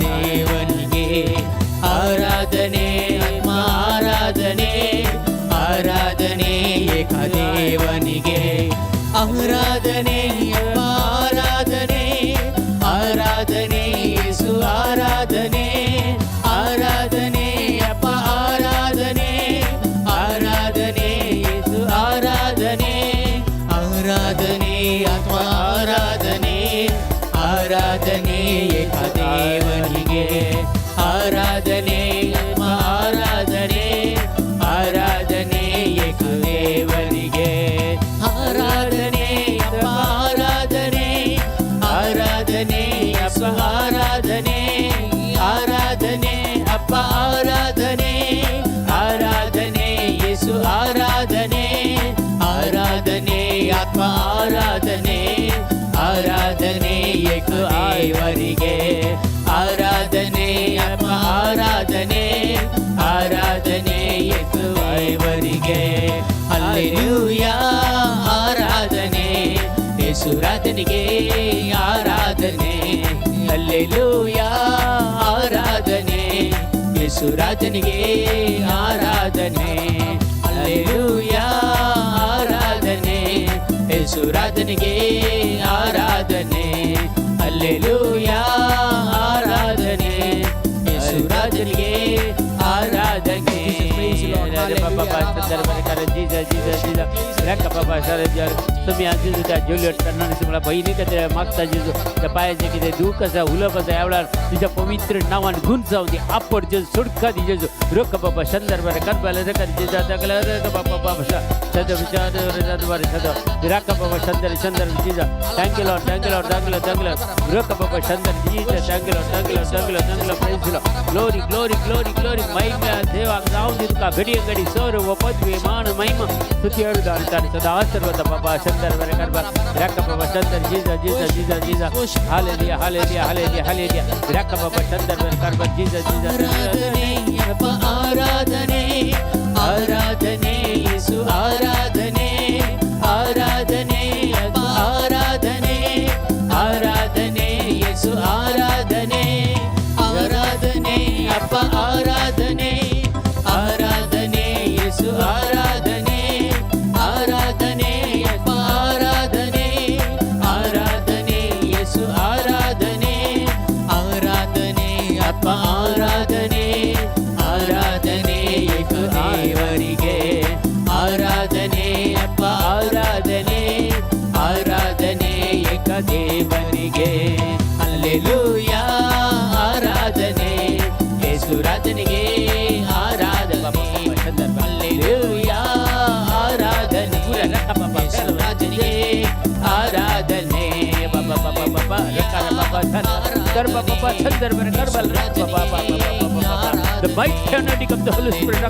ದೇವನಿಗೆ ಆರಾಧನೆ. ಆತ್ಮ ಆರಾಧನೆ, ಆರಾಧನೆ ಏಕದೇವನಿಗೆ ಆರಾಧನೆ. ಅಪ್ಪ ಆರಾಧನೆ, ಆರಾಧನೆ ಯೇಸು ಆರಾಧನೆ. ಆರಾಧನೆ ಅಪ್ಪ ಆರಾಧನೆ, ಆರಾಧನೆ ಯೇಸು ಆರಾಧನೆ. ಆರಾಧನೆ ಆತ್ಮ ಆರಾಧನೆ, ಆರಾಧನೆ ಏಕದೇವನಿಗೆ ಆರಾಧನೆ. ಆತ್ಮ ಆರಾಧನೆ, ಆರಾಧನೆ ಏಕದೇವನಿಗೆ ಆರಾಧನೆ. ಅಪ್ಪ ಆರಾಧನೆ, ಆರಾಧನೆ ಅಪ್ಪ ಆರಾಧನೆ, ಆರಾಧನೆ ಅಪ್ಪ ಆರಾಧನೆ, ಆರಾಧನೆ ಯೇಸು ಆರಾಧನೆ. ಆರಾಧನೆ ಆತ್ಮ ಆರಾಧನೆ, ಆರಾಧನೆ ಏಕದೇವರಿಗೆ ಆರಾಧನೆ. ಆತ್ಮ ಆರಾಧನೆ, ಆರಾಧನೆ ಯೇಸುವರಿಗೆ. ಹಲ್ಲೆಲೂಯಾ ಆರಾಧನೆ, ಯೇಸು ರಾಜನಿಗೆ ಆರಾಧನೆ. ಹಲ್ಲೆಲೂಯಾ ಆರಾಧನೆ, ಯೇಸು ರಾಜನಿಗೆ ಆರಾಧನೆ. ಹಲ್ಲೆಲೂಯಾ ಆರಾಧನೆ, ಯೇಸು ರಾಜನಿಗೆ ಆರಾಧನೆ. ಹಲ್ಲೆಲೂಯಾ ಆರಾಧನೆ, ಯೇಸು ರಾಜನಿಗೆ ಆರಾಧನೆ. Jesus, Jesus, Jesus. राका बाबा सर तुमी आज जेजू त्या ज्युलियट फर्नांडीस मला बहिणी खातीर मागता जेजू. त्या पांयाचें कितें दूख आसा, उलोवप आसा, ह्या वेळार तुज्या पवित्र नांवान गुण जावं दी, आपड जेजू, सुटका दी जेजू. रोक बाबा शंदर बरें करबाले रका जेजू दाखला बाबा बाबा राका बाबा शंदर शंदर Jesus. Thank you Lord, thank you Lord, thank you Lord, thank you Lord. Rock बाबा शंदर Jesus. Thank you Lord, thank you Lord, thank you Lord, thank you Lord. Praise Lord. Glory, glory, glory, glory. महिमा देवाक जावं दी तुका. घडये घडी सर्व पदवी मान महिमा स्तुती अर्धान ताणी सदा आशीर्वाद बाबा शंदर बरें करबा राका बाबा शंदर Jesus, Jesus, Jesus, Jesus. Hallelujah, hallelujah, hallelujah, hallelujah. राका बाबा शंदर बरें करबा जीसस, जीसस. ಆರಾಧನೆ ಅಪ್ಪ ಆರಾಧನೆ, ಆರಾಧನೆ ಯೇಸು ಆರಾಧನೆ. ಆರಾಧನೆ ಅಪ್ಪ ಆರಾಧನೆ, ಆರಾಧನೆ ಯೇಸು ಆರಾಧನೆ. ಆರಾಧನೆ ಅಪ್ಪ ಆರಾಧನೆ, ಆರಾಧನೆ ಯೇಸು ಆರಾಧನೆ. ಆರಾಧನೆ ಅಪ್ಪ ಆರಾಧನೆ, ಆರಾಧನೆ ಯೇಸು ಆರಾಧನೆ. ಆರಾಧನೆ ಅಪ್ಪ ಆರಾಧನೆ, ಆರಾಧನೆ ಏಕದೇವರಿಗೆ ಆರಾಧನೆ. ಅಪ್ಪ ಆರಾಧನೆ, ಆರಾಧನೆ ಏಕದೇವನಿಗೆ. ಹಲ್ಲೆಲೂಯಾ ಆರಾಧನೆ, ಯೇಸು ರಾಜನಿಗೆ ಆರಾಧನೆ. The mighty anointing of the Holy Spirit.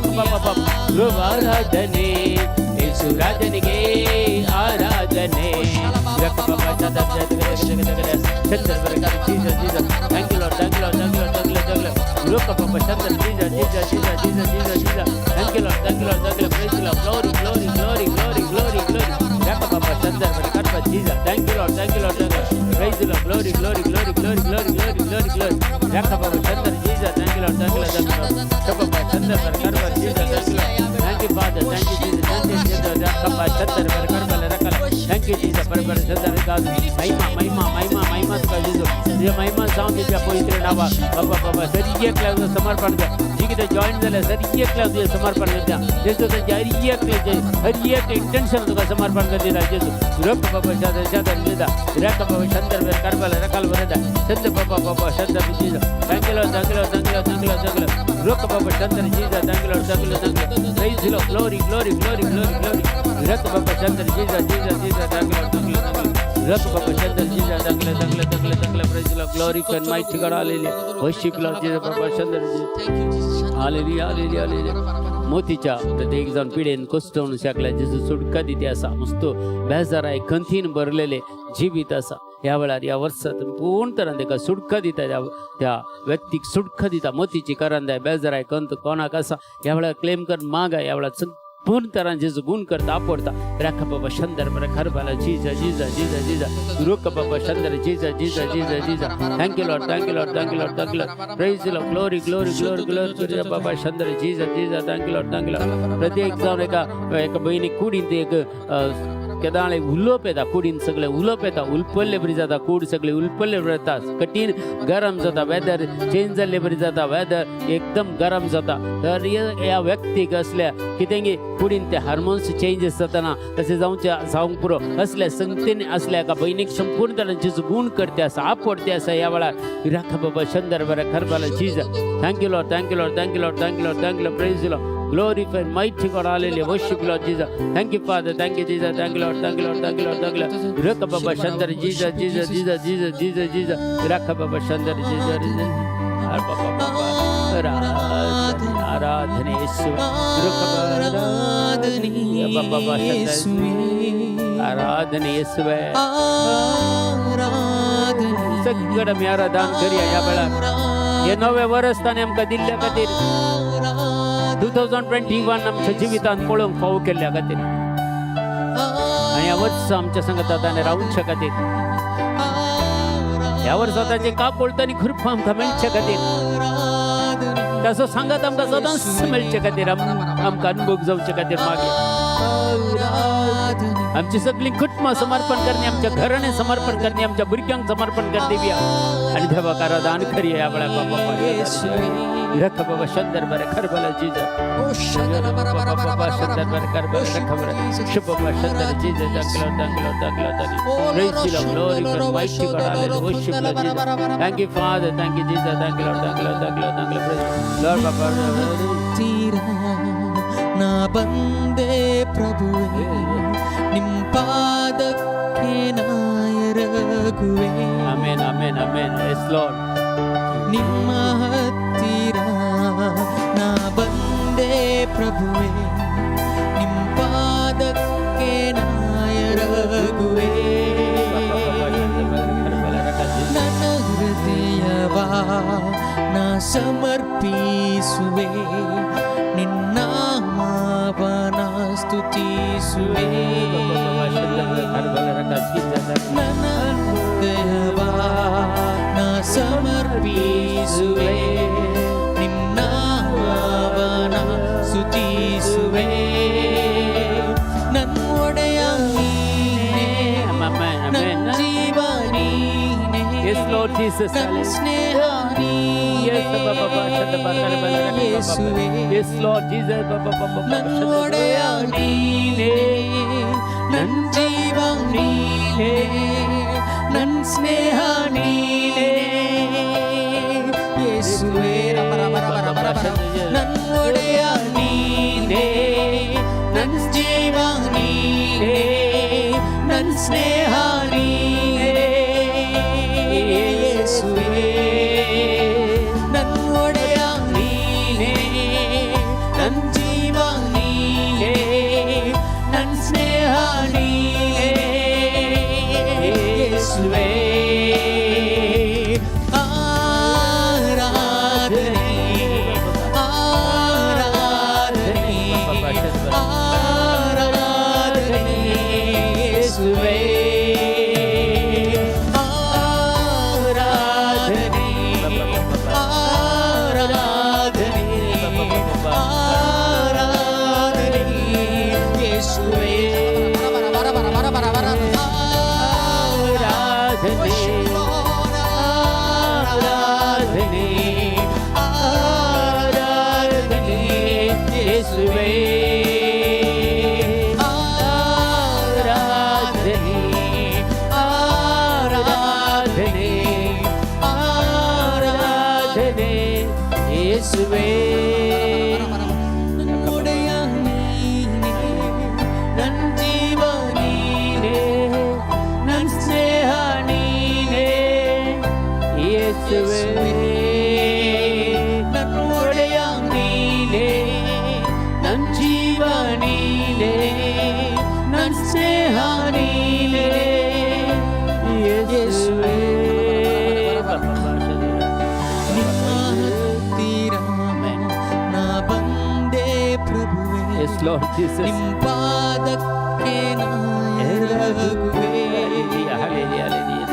ಆರಾಧನೆ ಯೇಸು ರಾಜನಿಗೆ ಆರಾಧನೆ. Jesus, Jesus. Thank you, Lord. Thank you, Lord. Thank you, Lord. Thank you, Lord. Thank you, Lord. Look up, Chandra, Jesus, Jesus, Jesus, Jesus, Jesus, Jesus. Thank you, Lord. Thank you, Lord. Thank you, Lord. Praise the Lord. Glory, glory, glory, glory, glory, glory. Rakapapa, Chandra, Karpa, Jesus. Thank you, Lord. Thank you, Lord. Thank you, Lord. Praise the Lord. Glory, glory, glory, glory, glory, glory, glory, glory. Rakapapa, Chandra, Jesus. Thank you, Lord. Thank you, Lord. Thank you, Lord. Rakapapa, Chandra, Karpa, Jesus. Thank you, Lord. Thank you, Father. Thank you, Jesus. Thank you, Jesus. Rakapapa, Chandra, Karpa, Rakala. Thank you, Jesus. परपर Chandra God. महिमा महिमा महिमा महिमा तुका जेजू, तुझ्या महिमा जावन तुझ्या पवित्र नावा बाबा बाबा. सरी एकल्या तुझं समर्पण कर. जी कितें जॉईन जालें, सरी एकल्या तुझें समर्पण करता जेजू. तांचे हर एकल्याचें हर एक इंटेन्शन तुका समर्पण करता जेजू. रक बाबा शादर शादर दिता. रक बाबा चंद्र करबल रकाल बरदा चंद्र बाबा बाबा चंद्र Jesus. Thank you, Lord. Thank you, Lord. Thank you, Lord. Thank you, Lord. Thank you, Lord. रक बाबा चंद्र Jesus. Thank you, Lord. Thank you, Lord. Thank you. Praise the Lord. Glory, glory, glory, glory, glory. रक बाबा चंद्र Jesus, Jesus, Jesus. Thank you, Lord. Thank you, Lord. Thank you. रक बाबा चंद्र Jesus. Thank you, Lord. Thank you, Lord. Thank you, Lord. Thank you, Lord. Praise the Lord. Glory and mighty God. Hallelujah. Worship Lord Jesus. Baba Chandra Jesus. Thank you, Jesus. Hallelujah, hallelujah, hallelujah. मोतीच्या प्रत्येक जावन पिडेन कोसटोवन शकल्या जेजू सुटका दिती आसा. मस्तो बेजाराय खंतीन भरलेले जिवीत आसा. ह्या वेळार ह्या वर्सात पूर्ण तरान ताका सुटका दिता. त्या त्या व्यक्तीक सुटका दिता. मोतीची करंदाय बेजाराय खंत कोणाक आसा, ह्या वेळार क्लेम कर मागा. ह्या वेळार पूर्ण तरान जेजू गुण करता, आपडता. राखा बाबा शंदर बरं खरबाला जिजा जिजा जिजा जिजा. रोक बाबा शंदर जिजा जिजा जिजा जिजा. Thank you, Lord. Thank you, Lord. Thank you, Lord. Thank you, Lord. Praise Lord. Glory, glory, glory, glory. Baba Chandra Jija Jija. Thank you, Lord. Thank you, Lord. प्रत्येक जावन एका एका भयणी कुडींत एक केदाळे उलोवप येता. कुडीन सगळें उलोवप येता. उलपल्ले बरी जाता. कूड सगळें उलपल्ले बरी जाता. कठीण गरम जाता. वेदर चेंज जाल्ले बरी जाता. वेदर एकदम गरम जाता. तर ह्या व्यक्तीक असल्या कितें कुडीन ते हार्मोन्स चेंजीस जाताना तशें जावचें जावंक पुरो असल्या संगतीन असल्या एका भयणीक संपूर्ण तरांचे गुण करते आसा, आपडते आसा ह्या वेळार. राखा बाबा शंदर बरें खरबाला जिजा. Thank you, Lord. Thank you, Lord. Thank you, Lord. Thank you, Lord. Thank you, Lord. Praise Lord. Glorify mighty God. Hallelujah. Worship Lord Jesus. Thank you, Father. Thank you, Jesus. Thank you, Lord. Thank you, Lord. Thank you, Lord. Thank you, Lord. Raka Baba Chandra Jesus, Jesus, Jesus, Jesus, Jesus, Jesus. Raka Baba Chandra Jesus, Jesus. Baba Baba. आराधने आराधने Yeshu. Raka ಆರಾಧನೆ Baba Chandra. ಯೇಸುವೇ. आराधने येशुवे. ಆರಾಧನೆ. सगळं आमी आराधन करूया ह्या वेळार. हे नवे वर्स ताणें आमकां दिल्ल्या खातीर, 2021 आमच्या जिवितांत पळोवंक फावो केल्ल्या खातीर आनी ह्या वर्सा आमच्या संगता ताणें रावच्या खातीर, ह्या वर्सा ताचे कापोळ आनी कृपा आमकां मेळचे खातीर, ताचो सांगात आमकां सदांच मेळचे खातीर, आमकां अनुभव जावचे खातीर मागीर आमची सगळी कुटुंबां समर्पण करणे, आमच्या घराणे समर्पण करणे, आमच्या भुरग्यांक समर्पण कर देवया आणि देवाक आराधन करूया ह्या वेळार. बाबा रख बाबा शंदर बरे खरबला जीजा बाबा शंदर बरे खरबला रख बरे शुभ बाबा शंदर जीजा. Thank you, thank you, thank you, thank you. Praise the Lord. Glory and mighty God. Hallelujah. Worship Lord Jesus. Thank you, Father. Thank you, Jesus. Thank you, Lord. Thank you, Lord. Thank you, Lord. Thank you, Praise Lord Baba. ಹತ್ತಿರ ನಾ ಬಂದೆ ಪ್ರಭುವೇ, ನಿಮ್ ಪಾದಕ್ಕೆ ನಾಯರಗುವೆ. Amen, amen, amen. Yes, Lord. ನಿಮ್ಮ ಹತ್ತಿರ ನಾ ಬಂದೆ ಪ್ರಭುವೇ, ನಿಮ್ ಪಾದಕ್ಕೆ ನಾಯರಗುವೆ. ನನ್ನ ಹೃದಯವ ನಾ ಸಮರ್ಪಿಸುವೆ, ನಿನ್ನ ನಾಮವನ ಸ್ತುತಿಸುವೆ. ನನ್ನ ಹೃದಯವ ನಾ ಸಮರ್ಪಿಸುವೆ, ನಿನ್ನ ನಾಮವನ ಸ್ತುತಿಸುವೆ. ನನ್ನ ಒಡೆಯ ನೀನೇ, Amen, amen. ನನ್ನ ಜೀವ ನೀನೇ, Yes, Lord Jesus. ನನ್ನ ಸ್ನೇಹ Yes, Baba, ನೀನೇ ಯೇಸುವೇ. Yes, Lord Jesus. Baba, Baba, ನನ್ನ ಒಡೆಯ ನೀನೇ, ನನ್ನ ಜೀವ ನೀನೇ, ನನ್ನ ಸ್ನೇಹ ನೀನೇ ಯೇಸುವೇ. ನನ್ನ ಒಡೆಯ ನೀನೇ, ನನ್ನ ಜೀವ ನೀನೇ, ನನ್ನ ಸ್ನೇಹ ನೀನೇ. ಯೇಸುವೇ. ಆರಾಧನೆ, ಆರಾಧನೆ, ಆರಾಧನೆ ಯೇಸುವೇ. ನನ್ನೊಡೆಯ ನೀನೇ, ನನ್ನ ಜೀವ ನೀನೇ, ನನ್ನ ಸ್ನೇಹ ನೀನೇ ಯೇಸುವೇ. ನನ್ನ ಒಡೆಯ ನೀನೇ, ನನ್ನ ಜೀವ ನೀನೇ, ನನ್ನ ಸ್ನೇಹ ನೀನೇ ಯೇಸುವೇ. ನಿನ್ನ ಹತ್ತಿರ ನಾ ಬಂದೆ ಪ್ರಭುವೆ. Yes, Lord Jesus. ನಿಮ್ ಪಾದಕ್ಕೆ ನಾ ಎರಗುವೆ. Hallelujah, hallelujah, hallelujah.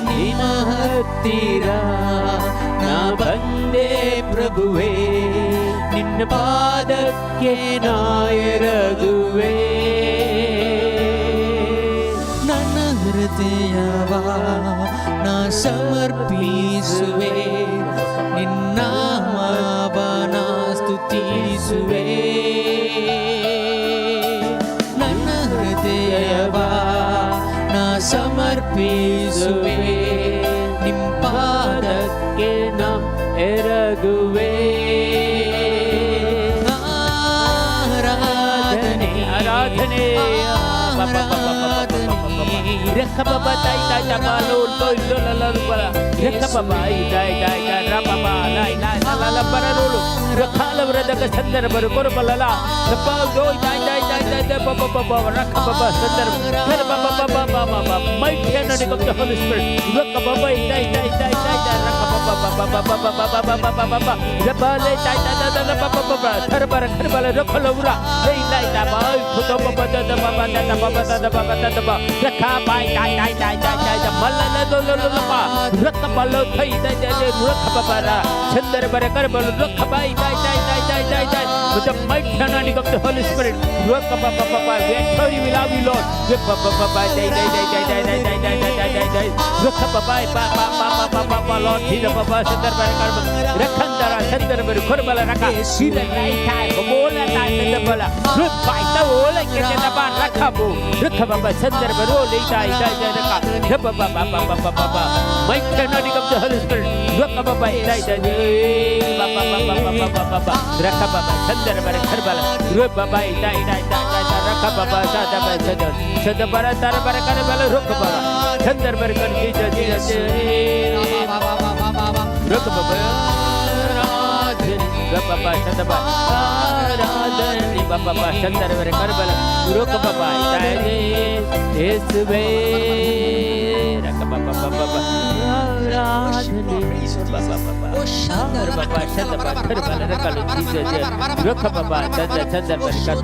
ನಿನ್ನ ಹತ್ತಿರ ನಾ ಬಂದೆ ಪ್ರಭುವೆ, ನಿನ್ನ ಪಾದಕ್ಕೆ ನಾ ಎರಗುವೆ. ನನ್ನ ಹೃದಯವ ನಾ ಸಮರ್ಪಿಸುವೆ, ನಿನ್ನ ನಾಮವ ಸ್ತುತಿಸುವೆ. ನನ್ನ ಹೃದಯವ ನಾ ಸಮರ್ಪಿಸುವೆ, ನಿಮ್ ಪಾದಕ್ಕೆ ಪಾದಕ್ಕೆ ನಾ ಎರಗುವೆ. ಆರಾಧನೆ. ಆರಾಧನೆ. ರಕ್ಕ ಬಾಬಾ ತಾಯಿ ತಾಯಿ ತಬಾ ಲೋ ಲೋ ಲೋ ಲ ಲ ಬಲ ರಕ್ಕ ಬಾಬಾ I ತಾಯಿ ತಾಯಿ ತಾಯಿ ರ ಬಾಬಾ ಲೈ ಲೈ ಲ ಲ ಲ ಬರ ರೋಲು ರಖಾಲ ವ್ರದಕ ಸಂದರ್ಭ ಬರು ಕೊರ ಬಲ ಲ ರಪ್ಪ ದೋ ತಾಯಿ ತಾಯಿ ತಾಯಿ ತಾಯಿ ತಾಯಿ ಬ ಬ ಬ ರಕ್ಕ ಬಾಬಾ ಸಂದರ್ಭ ಕರ ಬ ಬ ಬ ಬ ಬ ಬ mighty anointing of the Holy Spirit. ರಕ್ಕ Baba I ತಾಯಿ ತಾಯಿ ತಾಯಿ ತಾಯಿ ತಾಯಿ ರಕ್ಕ ಬಾಬಾ ಬ ಬ ಬ ಬ ಬ ಬ ಬ ಬ ಬ ಬ ರಪ್ಪ ಲೈ ತಾಯಿ ತಾಯಿ ತಾಯಿ ತಾಯಿ ಬ ಬ ಬ ಬ ಥರ ಬರ ಖರ ಬಲ ರಖ ಲೌರ ಲೈ ಲೈ ತ ಬ ಖುದ ಬ ಬ the ಬ ಬ the ಬ ಬ the ಬ ಬ the ಬ ರಖ ಬಾಯ್ ತಾಯ್ ತಾಯ್ ತಾಯ್ ತಾಯ್ ತಾಯ್ ತ ಮಲ್ಲ ಲ ಲೋ ಲೋ ಲೋ ಪ ರಕ್ಕ ಬಲ ಥೈ ತಾಯ್ ತಾಯ್ ತಾಯ್ ರಖ ಬ ಬ ರ ಚಂದರ ಬರ ಕರ ಬಲ ರಖ ಬಾಯ್ ತಾಯ್ ತಾಯ್ ತಾಯ್ ತಾಯ್ ತಾಯ್ ತಾಯ್. With the mighty anointing of the Holy Spirit. ರಕ್ಕ ಬ ಬ ಬ ಬ. We adore you, we love you, Lord. ಬ ಬ ಬ ಬ dai dai dai dai dai dai dai dai dai dai dai dai. ರಕ್ಕ ಬ ಬ ಬ ಬ ಬ ಬ ಬ ಬ Lord Jesus ಬ ಬ ಚಂದರ ಬರ ಕರ ಬಲ ರಖಂದರ ಚಂದರ ಬರ ಖರ ಬಲ ರಖ ಹಿರ ಲೈ ತಾಯ್ ಬೋಲ ತಾಯ್ ಚಂದರ ಬಲ ರುಪ್ ಬಾಯ್ ತ ಓಲ ಕೆ ತ ಬ ರಖ ಬು ರಖ ಬ ಬ ಚಂದರ ಬರ ಓ ಲೈ ತಾಯ್ ತಾಯ್ ತಾಯ್ ರಖ ರಬ ಬ ಬ ಬ ಬ ಬ ಬ ಬ. Mighty anointing of the Holy Spirit. ರಕ್ಕ ಬ ಬ ತಾಯ್ ತಾಯ್ ಬ ಬ ಬ ಬ ಬ ಬ ಬ ಬ ರಖ ಬ ಬ ಚಂದರ ಬರ ಖರ ಬಲ ರುಪ್ ಬ ಬಾಯ್ ತಾಯ್ ತಾಯ್ ತಾಯ್ ತಾಯ್ ರಖ ಬ ಬ ಸಾದ ಬ ಚಂದರ ಚಂದ ಬರ ತರ ಬರ ಕರ ಬಲ ರುಕ್ ಬ ಚಂದರ ಬರ ಕರ ಜೀಸ ಜೀಸ ರುಕ್ ಬ ಬ ಆರಾಧನೆ ಬ ಬ ಚಂದ ಬ ಆರಾಧನೆ ಬ ಬ ಚಂದರ ಬರ ಕರ ಬಲ ರುಕ್ ಬ ಬ ತಾಯ್ ಯೇಸುವೇ ರಕ ಬ ಬ ಬ ಬ ಆರಾಧನೆ ಬ ಬ ಬ ಬ ಬ ಬ ಚಂದ ಬ ಕರ ಬಲ ರಕ ಜೀಸ ರುಕ್ ಬ ಬ ಚಂದ ಚಂದರ ಬರ ಕರ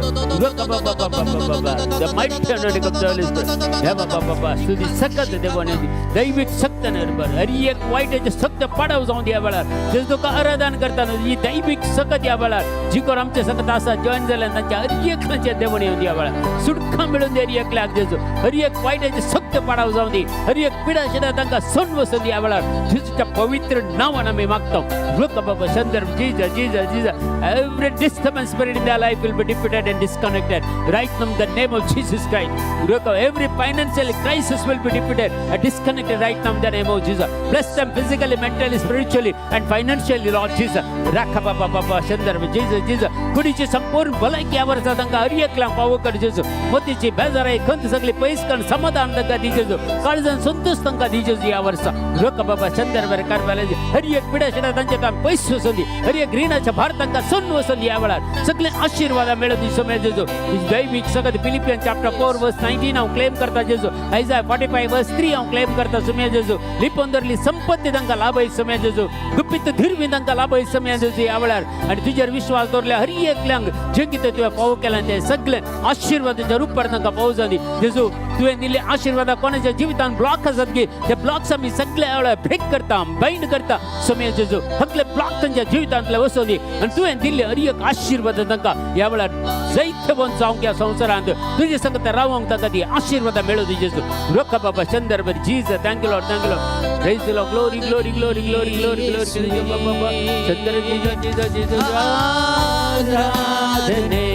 ರುಕ್ ಬ ಬ ಬ ಬ ಬ ಬ. The mighty anointing of the Holy Spirit. હે બાબા બાબા સુધી સખત देवाने दैविक शक्त निर्भर हर एक वाईटाचे सक्त पाडाव जावन ह्या वेळार जेजू तुका आराधन करतना ही दैवीक सकत ह्या वेळार जी कोण आमचे सकत आसा जॉईन जाल्यार तांच्या हर एकल्याच्या देवाने येवन ह्या वेळार सुटका मेळून दी. हर एकल्याक जेजू हर एक वाईटाचे सक्त पाडाव जावन दी. हर एक पिडा शिडा तांकां सण वचून दी. ह्या वेळार जेजूच्या पवित्र नांवान आमी मागता. लोक बाबा संदर्भ Jesus Jesus Jesus. Every disturbance spirit in their life will be defeated and disconnected right now in the name of Jesus Christ. Look, every financial crisis will be defeated and disconnected right now in the name of Jesus. Bless them physically, mentally, spiritually, and financially, Lord Jesus. Rakha Baba Baba Shandar Jesus Jesus. कुडीची संपूर्ण भलायकी ह्या वर्सा तांकां हर एकल्यांक पावो कर जेजू. मतीची बेजाराय खंत सगळी पयस करून समाधान तांकां दी जेजू. काळजान संतोष तांकां दी जेजू ह्या वर्सा. लोक बाबा चंदर कारवाले हर एक पिडा शिडा तांच्या काम पयस वचून दी. हर एक रिणाच्या भार तांकां सोडून वचून दी. ह्या वेळार सगळे आशीर्वाद मेळून दी सोम्या जेजू. दैवीक सगळं Philippian chapter 4 verse 19 हांव क्लेम करता जेजू. Isaiah 45 verse 3 हांव क्लेम करता सुम्या जेजू. लिपोवन दवरली संपत्ती तांकां लाभय सुम्या जेजू. गुपीत दिरवी तांकां लाभय सुम्या जेजू ह्या वेळार. आनी तुजेर विश्वास दवरल्या हर एकल्यांक जें कितें तुवें पावो केलां तें सगळें आशीर्वादाच्या रुपार तांकां पावो जावं दी जेजू. तुवें दिल्ले आशीर्वादा कोणाच्या जिवितान ब्लॉक आसात की ते ब्लॉक्स आमी सगळे वेळार ब्रेक करता, बाइंड करता सोम्या जेजू. सगळे ब्लॉक तांच्या जिवितांतले वचून दी आनी तुवें दिल्ले हर एक आशीर्वाद तांकां ह्या वेळार जैतवंत जावंक ह्या संवसारांत तुजे संगत रावंक तांकां ती आशीर्वाद मेळूं दी जेजू. रोख बाबा Chander Jesus. Thank you, Lord. Thank you, Lord. Praise Lord. Glory, glory, glory, glory, glory, glory. बाबा चंद्र Jesus Jesus Jesus. ಆರಾಧನೆ,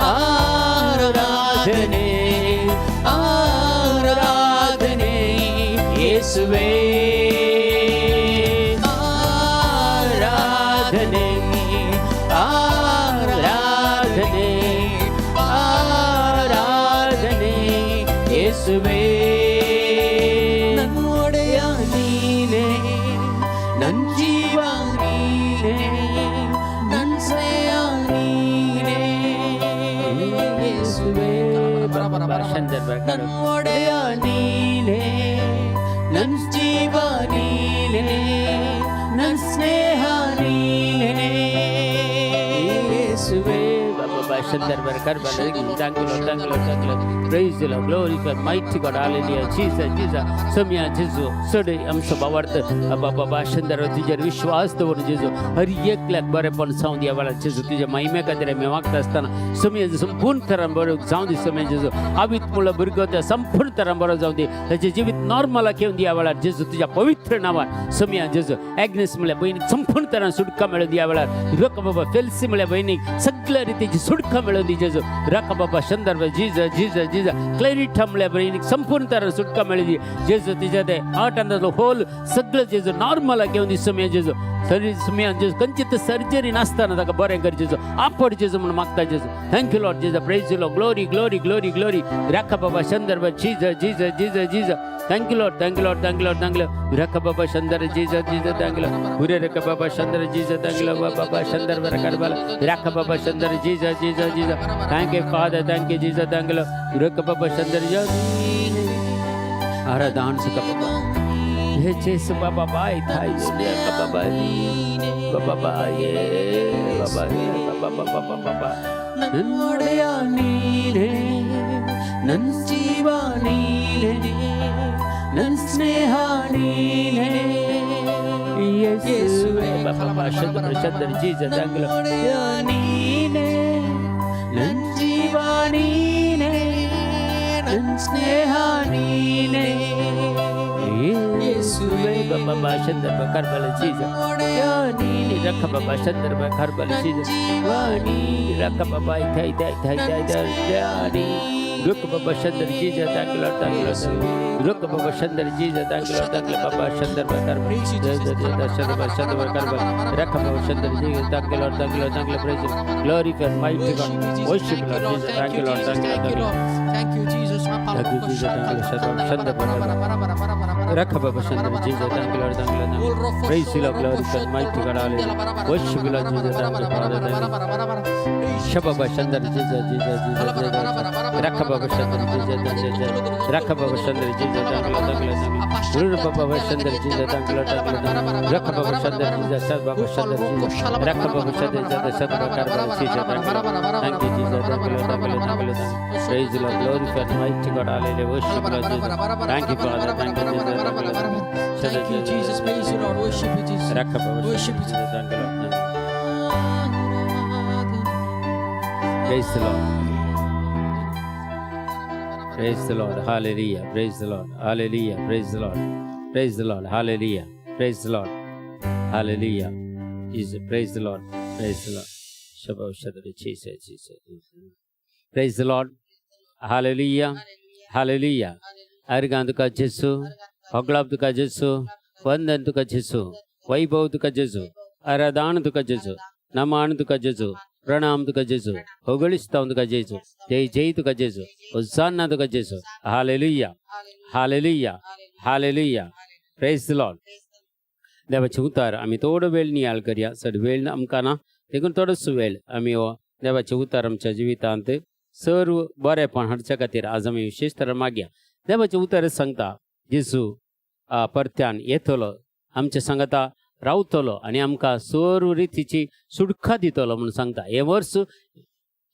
ಆರಾಧನೆ, ಆರಾಧನೆ ಯೇಸುವೇ. ಆರಾಧನೆ, ಆರಾಧನೆ, ಆರಾಧನೆ ಯೇಸುವೇ. ನನ್ನೊಡೆಯ ನೀನೇ, ನನ್ನ ಜೀವ ನೀನೇ, ನನ್ನ ಸ್ನೇಹ ನೀನೇ ಯೇಸುವೇ. ನನ್ನೊಡೆಯ ನೀನೇ, ನನ್ನ ಜೀವ ನೀನೇ, ನನ್ನ ಸ್ನೇಹ ನೀನೇ ಯೇಸುವೇ. Thank you, Lord. Thank you, Lord. Thank you, Lord. Praise the Lord. Glory to mighty God. Hallelujah. Jesus, Jesus. सम्या जेजू सडे आमचो भावार्थ बाबा शंदर तुजेर विश्वास दवरून जेजू हर एकल्याक बरेपण जावं दी. वेळार जेजू, तुज्या महिमे खातीर आमी वागता आसतना सम्या संपूर्ण तरान बरो जावं दी. सम्या जेजू, आवीत मुळो भुरगो त्या संपूर्ण तरान बरो जावं दी. ताचें जिवीत नॉर्मलाक येवन दी ह्या वेळार जेजू, तुज्या पवित्र नांवान. सम्या जेजू, एग्नेस म्हळ्यार भयणीक संपूर्ण तरान सुटका मेळून दी ह्या वेळार. रक बाबा, फेल्सी म्हळ्यार भयणीक सगळ्या रितीची सुटका मेळून दी जेजू. रक बाबा संदर्भ जीज जीज जीज. क्लॅरिटा म्हळ्यार भयणीक संपूर्ण तरान सुटका मेळून दी जेजू. तिच्या ते हार्ट अंदाजलो होल सगळं जेजू नॉर्मलाक येवन दी. सम्या जेजू, सरी सम्या जेजू, खंयची सर्जरी नासतना ताका बरें कर जेजू, आपड जेजू म्हणून मागता जेजू. Thank you Lord जेजू. Praise Lord. Glory, glory, glory, glory. राखा बाबा संदर्भ जीज जीज जीज जीज. Thank you Lord, thank you Lord, thank you Lord, thank you. रख बाबा संदर जीज जीज. Thank you. उरे रख बाबा संदर जीज. Thank you बाबा संदर करबल. रख बाबा संदर जीज जीज जीज. Thank you Father, thank you Jesus, thank you. रख बाबा संदर. आराधन सुख बाबा हे जेसु बाबा बाय थाय बाबा बाबा बाय बाबा बाबा बाबा बाबा. ನನ್ನೊಡೆಯ ನೀನೇ, ನನ್ನ ಜೀವ ನೀನೇ, ನನ್ನ ಸ್ನೇಹ ನೀನೇ ಯೇಸುವೇ. ಬಾಬಾ ಶಂದರ್ ಶಂದರ್ ಜೀಸಸ್. Thank you. ನನ್ನೊಡೆಯ ನೀನೇ, ನನ್ನ ಜೀವ ನೀನೇ, ನನ್ನ ಸ್ನೇಹ ನೀನೇ ಯೇಸುವೇ. ಬಾಬಾ ಶಂದರ್ ಕರ್ಬಲ ಜೀಸಸ್. ನನ್ನೊಡೆಯ ನೀನೇ, ರಖ ಬಾಬಾ ಶಂದರ್ ಕರ್ಬಲ ನನ್ನ ಜೀಸಸ್. ಜೀವ ನೀನೇ, ರಖ ಬಾಬಾ ಥೈ ಥೈ ಥೈ ಥೈ ಥೈ. ರುಕ್ ಬಾಬಾ ಶಂದರ್ Jesus. Thank you Lord, thank you Lord. ರುಕ್ ಬಾಬಾ ಶಂದರ್ Jesus. Thank you Lord, thank you ಬಾಬಾ ಶಂದರ್ ಕರ್ಬಲ ಶಂದರ್ ಶಂದರ್ ಕರ್ಬಲ. ರಖ ಬಾಬಾ ಶಂದರ್ Jesus. Thank you Lord, thank you Lord, thank you. Praise, glory for mighty God. Worship Lord Jesus. Thank you Lord, thank you, thank you. Thank you, Jesus. Thank you, Jesus. Thank you, Lord. ರಖ ಬಾಬಾ ಶಂದರ್ Jesus. Thank you Lord, thank you Lord. Praise Lord, glory for mighty God. Hallelujah. Worship Lord Jesus. Thank you Father, thank you. ಶಬಾಬಾ ಶಂದರ್ Jesus Jesus Jesus. ರಖ ಬಾಬಾ ಶಂದರ್ Jesus Jesus. ರಖ ಬಾಬಾ ಶಂದರ್ Jesus. Thank you, thank you. ಗುರು ಬಾಬಾ ಶಂದರ್ Jesus. Thank you, thank you. ರಖ ಬಾಬಾ ಶಂದರ್ ಜೀಸಸ್. ಸರ್ ಬಾಬಾ ಶಂದರ್ ಜೀಸಸ್. ರಖ ಬಾಬಾ ಶಂದರ್ ಜೀಸಸ್. ಸರ್ ಬಾಬಾ Jesus. Thank you Jesus. Thank you, thank you, thank you. Praise Lord, glory for mighty God. Hallelujah. Worship Lord Jesus. Thank you Father, thank you Jesus. Thank you, Jesus. Praise you, Lord. Worship you, Jesus. ರಖ ಬಾಬಾ Worship you. Jesus. Thank you Lord. Praise the Lord. Praise the Lord. Hallelujah. Praise the Lord. Hallelujah. Praise the Lord. Praise the Lord. Hallelujah. Praise the Lord. Hallelujah. Jesus. Praise the Lord. Praise the Lord. Shabbat Shabbat. Jesus. Jesus. Praise the Lord. Hallelujah. Hallelujah. अरगां तुका जेसू, होगळाप तुका जेसू, वंदन तुका जेसू, वैभव तुका जेसू, आराधन तुका जेसू, नमान तुका जेसू, प्रणाम तुका जेसू, होगळिस्ताव तुका जेसू, जय जय तुका जेसू, होसान्ना तुका जेसू. Hallelujah, hallelujah, hallelujah. Praise the Lord. देवाचे उतार आमी थोडो वेळ नियाळ करया. चड वेळ आमकां ना, देखून थोडोसो वेळ आमी हो देवाचे उतार आमच्या जिवितांत सर्व बरेपण हाडच्या खातीर आज आमी विशेश तर मागया. देवाचे उतर सांगता, जेजू परत्यान येतलो, आमच्या सांगता रावतलो आनी आमकां सर्व रितीची सुटका दितलो म्हणून सांगता. हें वर्स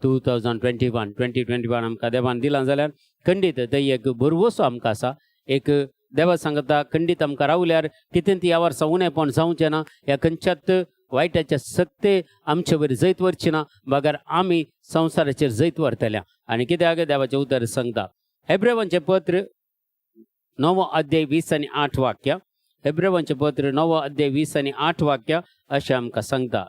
2021, 2021 आमकां देवान दिलां जाल्यार खंडीत थंय एक भरवसो आमकां आसा. एक देवा सांगता खंडीत आमकां रावल्यार कितें ती ह्या वर्सा उणेपण जावचें ना. ह्या खंयच्याच वायटाच्या सक्ते आमचे वयर जैत व्हरची ना, बगर आमी संवसाराचेर जैत व्हरतल्या. आनी कित्याक देवाचें उतर सांगता, हेब्रेवांचें पत्र नवो अध्याय 20 आनी 8 वाक्य. हेब्रेवांचें पत्र नवो अध्याय 20 आनी 8 वाक्य अशें आमकां सांगता.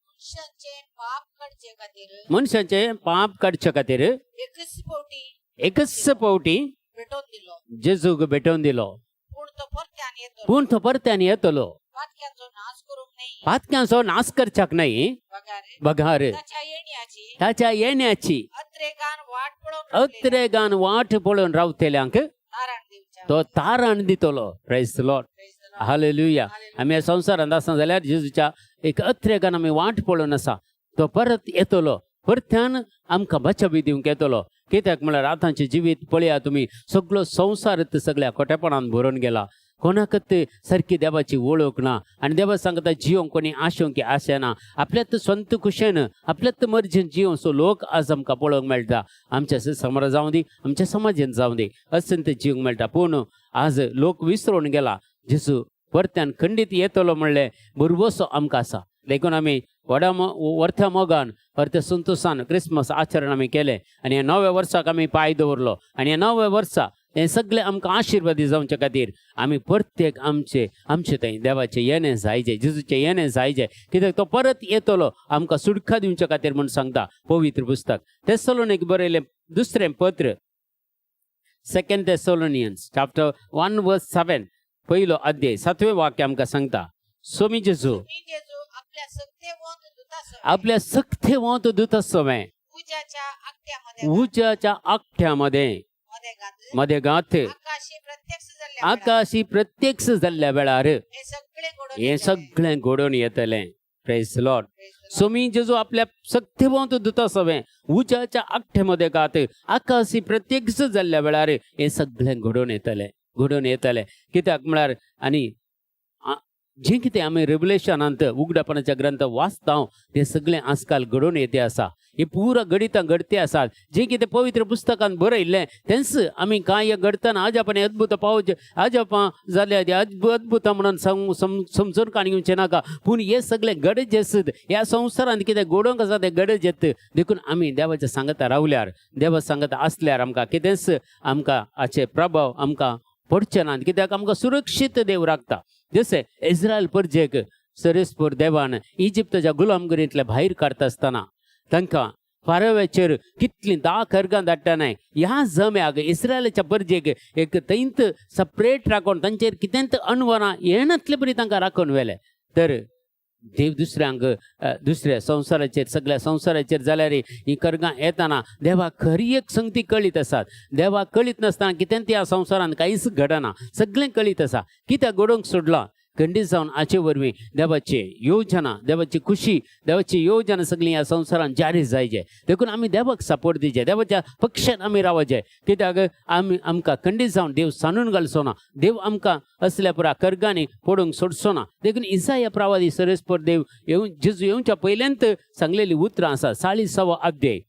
मनुष्याचे पाप काडचे खातीर मनशाचे पाप काडचे खातीर एकच फावटी एकच पावटी भेटोवन दिलो. जेजूक भेटोवन दिलो. पूण तो परत्यान येतलो. पूण तो परत्यान येतलो. पातक्यांचो नाश करूंक न्हय, पातक्यांचो नाश करच्याक न्हय, बगार बघार ताच्या येण्याची ताच्या येण्याची अत्रेगान वाट पळोवन रावलेल्यांक अत्रेगान वाट पळोवन रावतल्यांक तारण दिवच्या. तो तारण दितलो. Praise the Lord. Praise the Lord. Hallelujah. Hallelujah. आमी ह्या संवसारांत आसना जाल्यार जेजूच्या एक अत्रेगान आमी वाट पळोवन आसा. तो परत येतलो, परत्यान आमकां बचावी दिवंक येतलो. कित्याक म्हळ्यार आतांचें जिवीत पळया तुमी, सगळो संवसार सगळ्या खोटेपणान भरून गेला. कोणाकच सारकी देवाची वळख ना आनी देवा सांगता जियोंक कोणी आशोवंक की आशा ना. आपल्यात स्वंत खुशेन आपल्यात मर्जीन जियोंक सो लोक आज आमकां पळोवंक मेळटा. आमच्या समाज जावं दी, आमच्या समाजेन जावं दी, अशें जिवंक मेळटा. पूण आज लोक विसरून गेला जेजू परत्यान खंडीत येतलो म्हणलें भरवसो आमकां आसा. देखून आमी व्हडा वर्थ्या मोगान वर्थ्या संतोशान क्रिसमस आचरण आमी केलें आनी ह्या नव्या वर्साक आमी पांय दवरलो. आनी ह्या नव्या वर्सा हें सगळें आमकां आशिर्वादी जावचे खातीर आमी प्रत्येक आमचे आमचे थंय देवाचें येणें जायजें, जेजूचें येणें जायजें. कित्याक तो परत येतलो आमकां सुटका दिवचे खातीर म्हूण सांगता पवित्र पुस्तक. तेसलोनीक बरयलें दुसरें पत्र, Second Thessalonians chapter 1 verse 7, पयलो अध्याय सातवें वाक्य आमकां सांगता, सोमी जेजू स्वामी जेजू आपल्या सक्तेवंत दुतासवें आपल्या सक्तेवंत दुतासवें उज्याच्या आगट्यामध्ये उज्याच्या आगठ्यामध्ये मदेगात मदेगात आकाशी प्रत्यक्ष जाल्ल्या वेळार आकाशी प्रत्यक्ष जाल्ल्या वेळार हे सगळे घडोवन हें येतलें. सगळें घडोवन येतलें. Praise Lord. Praise the Lord. Somi जेजू आपल्या सक्तेवंत दुतासवें उज्याच्या आगठ्यामध्ये गात आकाशी प्रत्यक्ष जाल्ल्या वेळार हें सगळें घडोवन येतलें, घडोवन येतलें. कित्याक म्हळ्यार आनी जें कितें आमी रेवलेशनांत उगडापणाच्या ग्रंथ वाचता तें सगळें आजकाल घडोवन येते आसा. ही पुरा गणितां घडते आसात. जें कितें पवित्र पुस्तकान बरयल्लें तेंच आमी कांय घडतना आज आपण अद्भुत पावचे अजापां जाल्या ते अद्भुतां म्हणून समजून काणी घेवचें नाका. पूण हे सगळें गरज आसत ह्या संवसारांत कितें घडोवंक आसा तें गरज येत. देखून आमी देवाच्या सांगता रावल्यार, देवा सांगता आसल्यार आमकां कितेंच आमकां हाचे प्रभाव आमकां पडचे नात. कित्याक आमकां सुरक्षीत देव राखता. जशें इस्रायल परजेक सरेस्पोर देवान इजिप्ताच्या गुलामगिरींतल्या भायर काडटा आसतना तांकां फारव्याचेर कितलीं 10 खर्गां धाडटा न्हय, ह्या जम्याक इस्रायलाच्या परजेक एक थंयत सपरेट राखून तांचेर कितेंच अणवरां येनातले परी तांकां राखून व्हेलें. तर देव दुसऱ्यांक दुसऱ्या संवसाराचेर सगळ्या संवसाराचेर जाल्यार ही कर्गां येताना देवाक खरी एक संगती कळीत आसात. देवाक कळीत नासतना कितें ह्या संवसारांत कांयच घडना, सगळें कळीत आसा. कित्याक घडोवंक सोडलां खंडीत जावन हाचे वरवीं देवाची योजना, देवाची खुशी, देवाची योजना सगळी ह्या संवसारांत जारी जायचे. देखून आमी देवाक सपोर्ट दिवचे, देवाच्या पक्षान आमी रावचे. कित्याक आमी आमकां खंडीत जावन देव सांडून घालचो ना, देव आमकां असल्या पुरा कर्गांनी पडूंक सोडचो ना. देखून इसाया प्रवादी सरेस्पर देव येवन जेजू येवच्या पयल्यांत सांगलेली उतरां आसा. 40वो अध्याय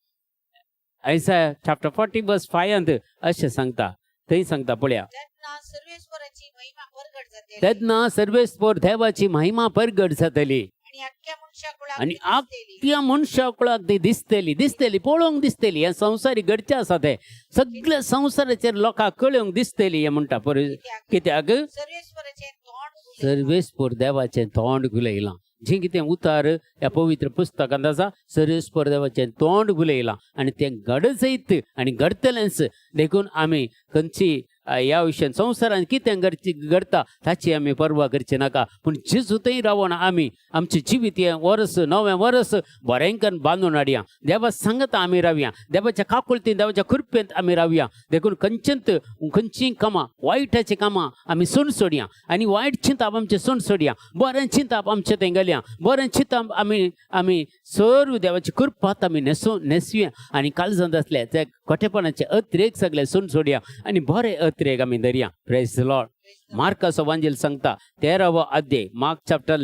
आयसाया चॅप्टर 40 वर्स 5 अशें सांगता. थंय सांगता पळया, तेन्ना सर्वेश्वराची महिमा परगट जातली तेन्ना सर्वेस्पोर देवाची महिमा परगट जातली आणि अख्ख्या मनशाकुळाक आनी ती दिसतली. त्या मनशाकुळाक ती दिसतली, दिसतली, पळोवंक दिसतली. हे संवसारी घडचें आसा तें सगळ्या संवसाराचेर लोकांक कळोवंक दिसतली. हें म्हणटा पळय, कित्याक कित्याक सर्वेश्वराचें तोंड उलयलां. सर्वेस्पोर देवाचें तोंड गुलयलां. जें कितें उतार ह्या पवित्र पुस्तकांत आसा, सर्वेस्पोर देवाचें तोंड गुलयलां आनी तें घडजयत आनी घडतलेंच. देखून आमी खंयची ह्या विशयान संवसारांत कितें घडता ताची आमी पर्वा करची नाका. पूण जेजू थंय रावन आमी आमचें जिवीत हें वर्स नवें वर्स बरेंकन बांदून हाडया. देवा सांगता आमी रावया, देवाच्या काकुळतीन देवाच्या कृपेंत आमी रावया. देखून खंयचेंत खंयचीं कामां वायटाचीं कामां आमी सोड सोडया आनी वायट चिंताप आमचें सोड सोडया, बरें चिंताप आमचें थंय घालया, बरें चिंताप आमी आमी सर्व देवाची कृपात आमी न्हेसुया आनी काळजांत आसले ते खोटेपणाचे अत्रेक सगळे सोड सोडया आनी बरे अत्रेक आमी धरया. Praise the Lord. मार्काचो वांजेल सांगता 13वो अध्याय, मार्क चॅप्टर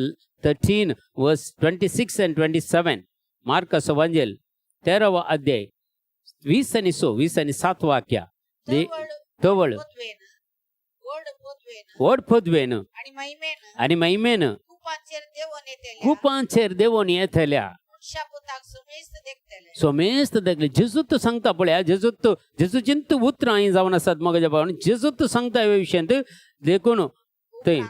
13 वर्स 26 and 27. मार्काचो वांजेल 13वो अध्याय 20 आनी 6, 20 आनी 7 वाक्या. तवळ तवळ पदवेन, व्हड पदवेन व्हड पदवेन आणि महिमेन आनी महिमेन कुपांचेर देवोन येतले, कुपांचेर देवोन येतल्या मनशापुताक समेस्त देखतले. सोमेस्त देखले. जेजूत सांगता पळया, जेजूत जेजूचींत उतरां हीं जावन आसात मगजा भाव, जेजूत सांगता ह्या विशयांत. देखून थंय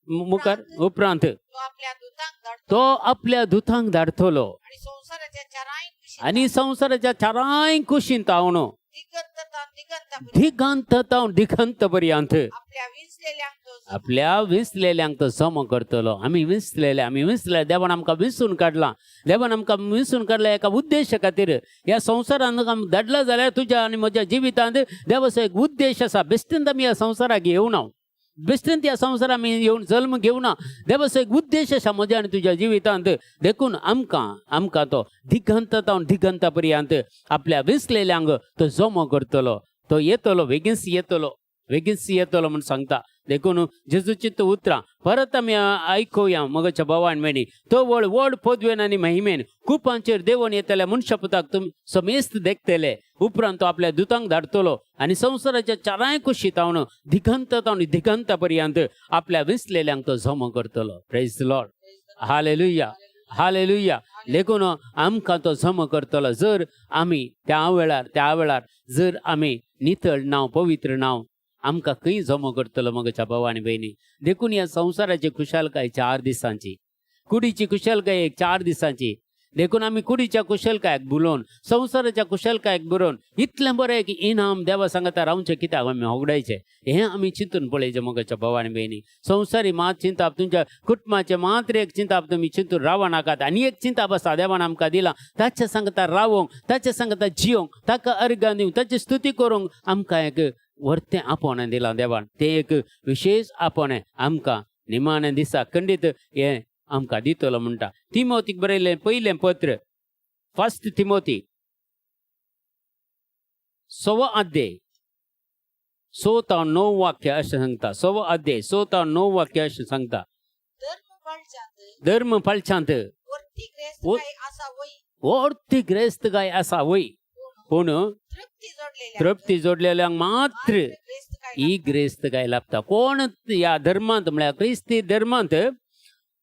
मुखार उपरांत तो आपल्या दुतांक धाडतो तो आपल्या दुतांक धाडतलो आणि संसाराच्या चाराय कुशींत आनी संवसाराच्या चारांय कुशींत तावन दिगंत तावन दिगंतापर्यंत दिगंत तावन दिगंत पर्यंत आपल्या विंचलेल्यांक तो जमो आपल्या विसलेल्यांक तो जमो करतलो. आमी विसलेले, आमी विसले, देवान आमकां विसून काडला, देवान आमकां विसून काडला एका उद्देशा खातीर. ह्या संवसारांत आमकां धाडला जाल्यार तुज्या आनी म्हज्या जिवितांत देवाचो एक उद्देश आसा. बेश्टेंत आमी ह्या संवसाराक येवना, बेश्टेंत ह्या संवसाराक आमी येवन जल्म घेवना. देवाचो एक उद्देश आसा म्हज्या आनी तुज्या जिवितांत. देखून आमकां आमकां तो दिगंत तावन दिगंता पर्यंत आपल्या विसलेल्यांक तो जमो करतलो. तो येतलो, बेगीनच येतलो, बेगीनच येतलो म्हूण सांगता. देखून जेजूची तो उतरां परत आमी आयकुया मगच्या भावान भयणी. तो व्हड व्हड पदवेन आनी महिमेन कुपांचेर देंवन येतल्या मनशापुताक तुमी समेस्त देखतले. उपरांत तो आपल्या दुतांक धाडतलो आनी संवसाराच्या चारांय कुशीत तावन दिगंत तावन दिगंता पर्यंत आपल्या विसलेल्यांक तो जमो करतलो. Praise the Lord, hallelujah, hallelujah. देखून आमकां तो जमो करतलो जर आमी त्या वेळार, त्या वेळार जर आमी नितळ नांव, पवित्र नांव, आमकां खंय जमो करतलो मगच्या भाव आनी भयणी. देखून ह्या संवसाराची खुशालकाय 4 दिसांची, कुडीची खुशालकाय एक 4 दिसांची. देखून आमी कुडीच्या कुशलकायक बुलोवन, संवसाराच्या कुशलकायक बरोवन इतलें बरें की इनाम देवा सांगता रावचें कित्याक आमी होगडायचें हें आमी चिंतून पळयचें मगच्या भाव आनी भयणी. संवसारी मात चिंताप, तुमच्या कुटुंबाचें मात्र एक चिंताप तुमी चिंतून रावं नाकात. आनी एक चिंताप आसा देवान आमकां दिलां, ताच्या सांगता रावोंक, ताच्या सांगता जियोंक, ताका अर्गां दिवंक, ताची स्तुती करूंक आमकां एक व्हरतें आपोवणें दिलां देवान. तें एक विशेश आपोवणें आमकां निमाणे दिसा खंडीत हें आमकां दितलो म्हणटा. तिमोतीक बरयलें पयलें पत्र, फर्स्ट तिमोती 6 अध्याय 6 ते 9 वाक्य अशें सांगता. 6 अध्याय 6 ते 9 वाक्य अशें सांगता. धर्म पाळच्यांत धर्म पाळच्यांत वर्ती ग्रेस्तकाय आसा वय, वर्ती ग्रेस्तकाय आसा वय, पूण तृप्ती जोडलेल्या तृप्ती जोडलेल्यांक मात्र ग्रेस्तकाय ही ग्रेस्तकाय लाभता. कोण ह्या धर्मांत म्हळ्यार क्रिस्ती धर्मांत,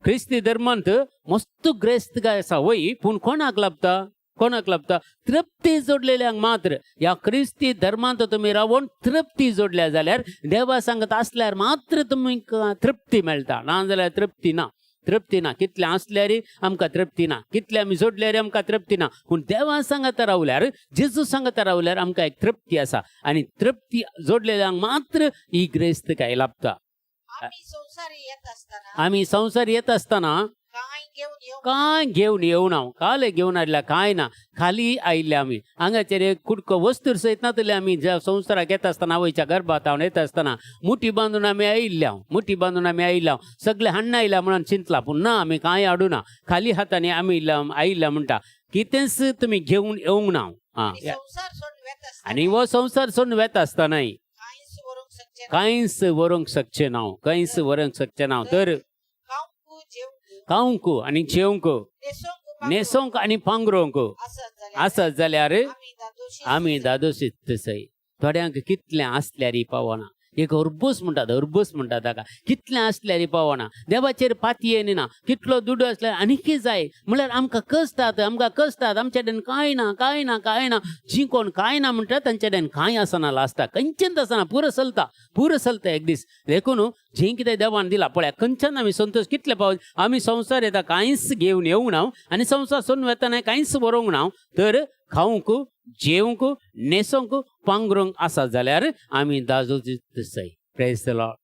क्रिस्ती धर्मांत मस्त ग्रेस्तकाय आसा वय, पूण कोणाक लाभता, कोणाक लाभता? तृप्ती जोडलेल्यांक मात्र. ह्या क्रिस्ती धर्मांत तुमी रावून तृप्ती जोडल्या जाल्यार, देवा सांगत आसल्यार मात्र तुमकां तृप्ती मेळटा, ना जाल्यार तृप्ती ना, तृप्ती ना. कितलें आसल्यार आमकां तृप्ती ना, कितलें आमी जोडल्यार आमकां तृप्ती ना, पूण देवा सांगता रावल्यार, जेजू सांगता रावल्यार आमकां एक तृप्ती आसा. आनी तृप्ती जोडलेल्यांक मात्र ही ग्रेस्तकाय लाभता. आमी संवसारी येत आसतना, आमी संवसार येत आसतना कांय घेवन येवंक कांय घेवन येवना, काले घेवन आयल्या कांय ना, खाली आयिल्ले आमी. हांगाचेर एक कुडको वस्तूर सयत नातले आमी ज्या संवसाराक येता आसतना, आवयच्या गर्भात हांव येता आसतना मुठी बांदून आमी आयिल्ले, मुठी बांदून आमी आयिल्ले, सगळे हाण्णां आयल्या म्हणून चिंतला, पूण ना, आमी कांय हाडूना, खाली हातांनी आमी आयिल्ले म्हणटा. कितेंच तुमी घेवन येवंक ना. आनी संवसार सोडून वेता आसतना आनी हो संवसार सोडून वेता आसतनाय कांयच व्हरूंक शकचे ना. कांयच व्हरूंक शकचें ना, कांयच व्हरूंक शकचें ना. तर खावंक जेवंक, खावंक आनी जेवंक, न्हेसोवंक न्हेसोवंक आनी पांगरोवंक आसत आसत जाल्यार आमी धादोशी आमी धादोशीत सय. थोड्यांक कितलें आसल्यार पावना, एक अर्बूस म्हणटात, अर्बूस म्हणटात ताका, कितलें आसल्यार पावना, देवाचेर पातयेन ना, कितलो दुडू आसल्यार आनीकय जाय म्हळ्यार आमकां कसतात, आमकां कसतात, आमच्या कडेन कांय ना, कांय ना, कांय ना. जी कोण कांय ना म्हणटा तांच्या कडेन कांय आसना, लासता खंयच्यान आसना, पुरो चलता, पुरो चलता एक दीस. देखून जें कितें देवान दिलां पळया खंयच्यान आमी संतोश कितले पावस आमी संवसार येता कांयच घेवन येवंक ना आनी संवसार सोडून वेतना कांयच बरोवंक ना. तर खावंक, जेवंक, न्हेसोवंक, पांगरूंक आसा जाल्यार आमी दाजोच सय. Praise the Lord,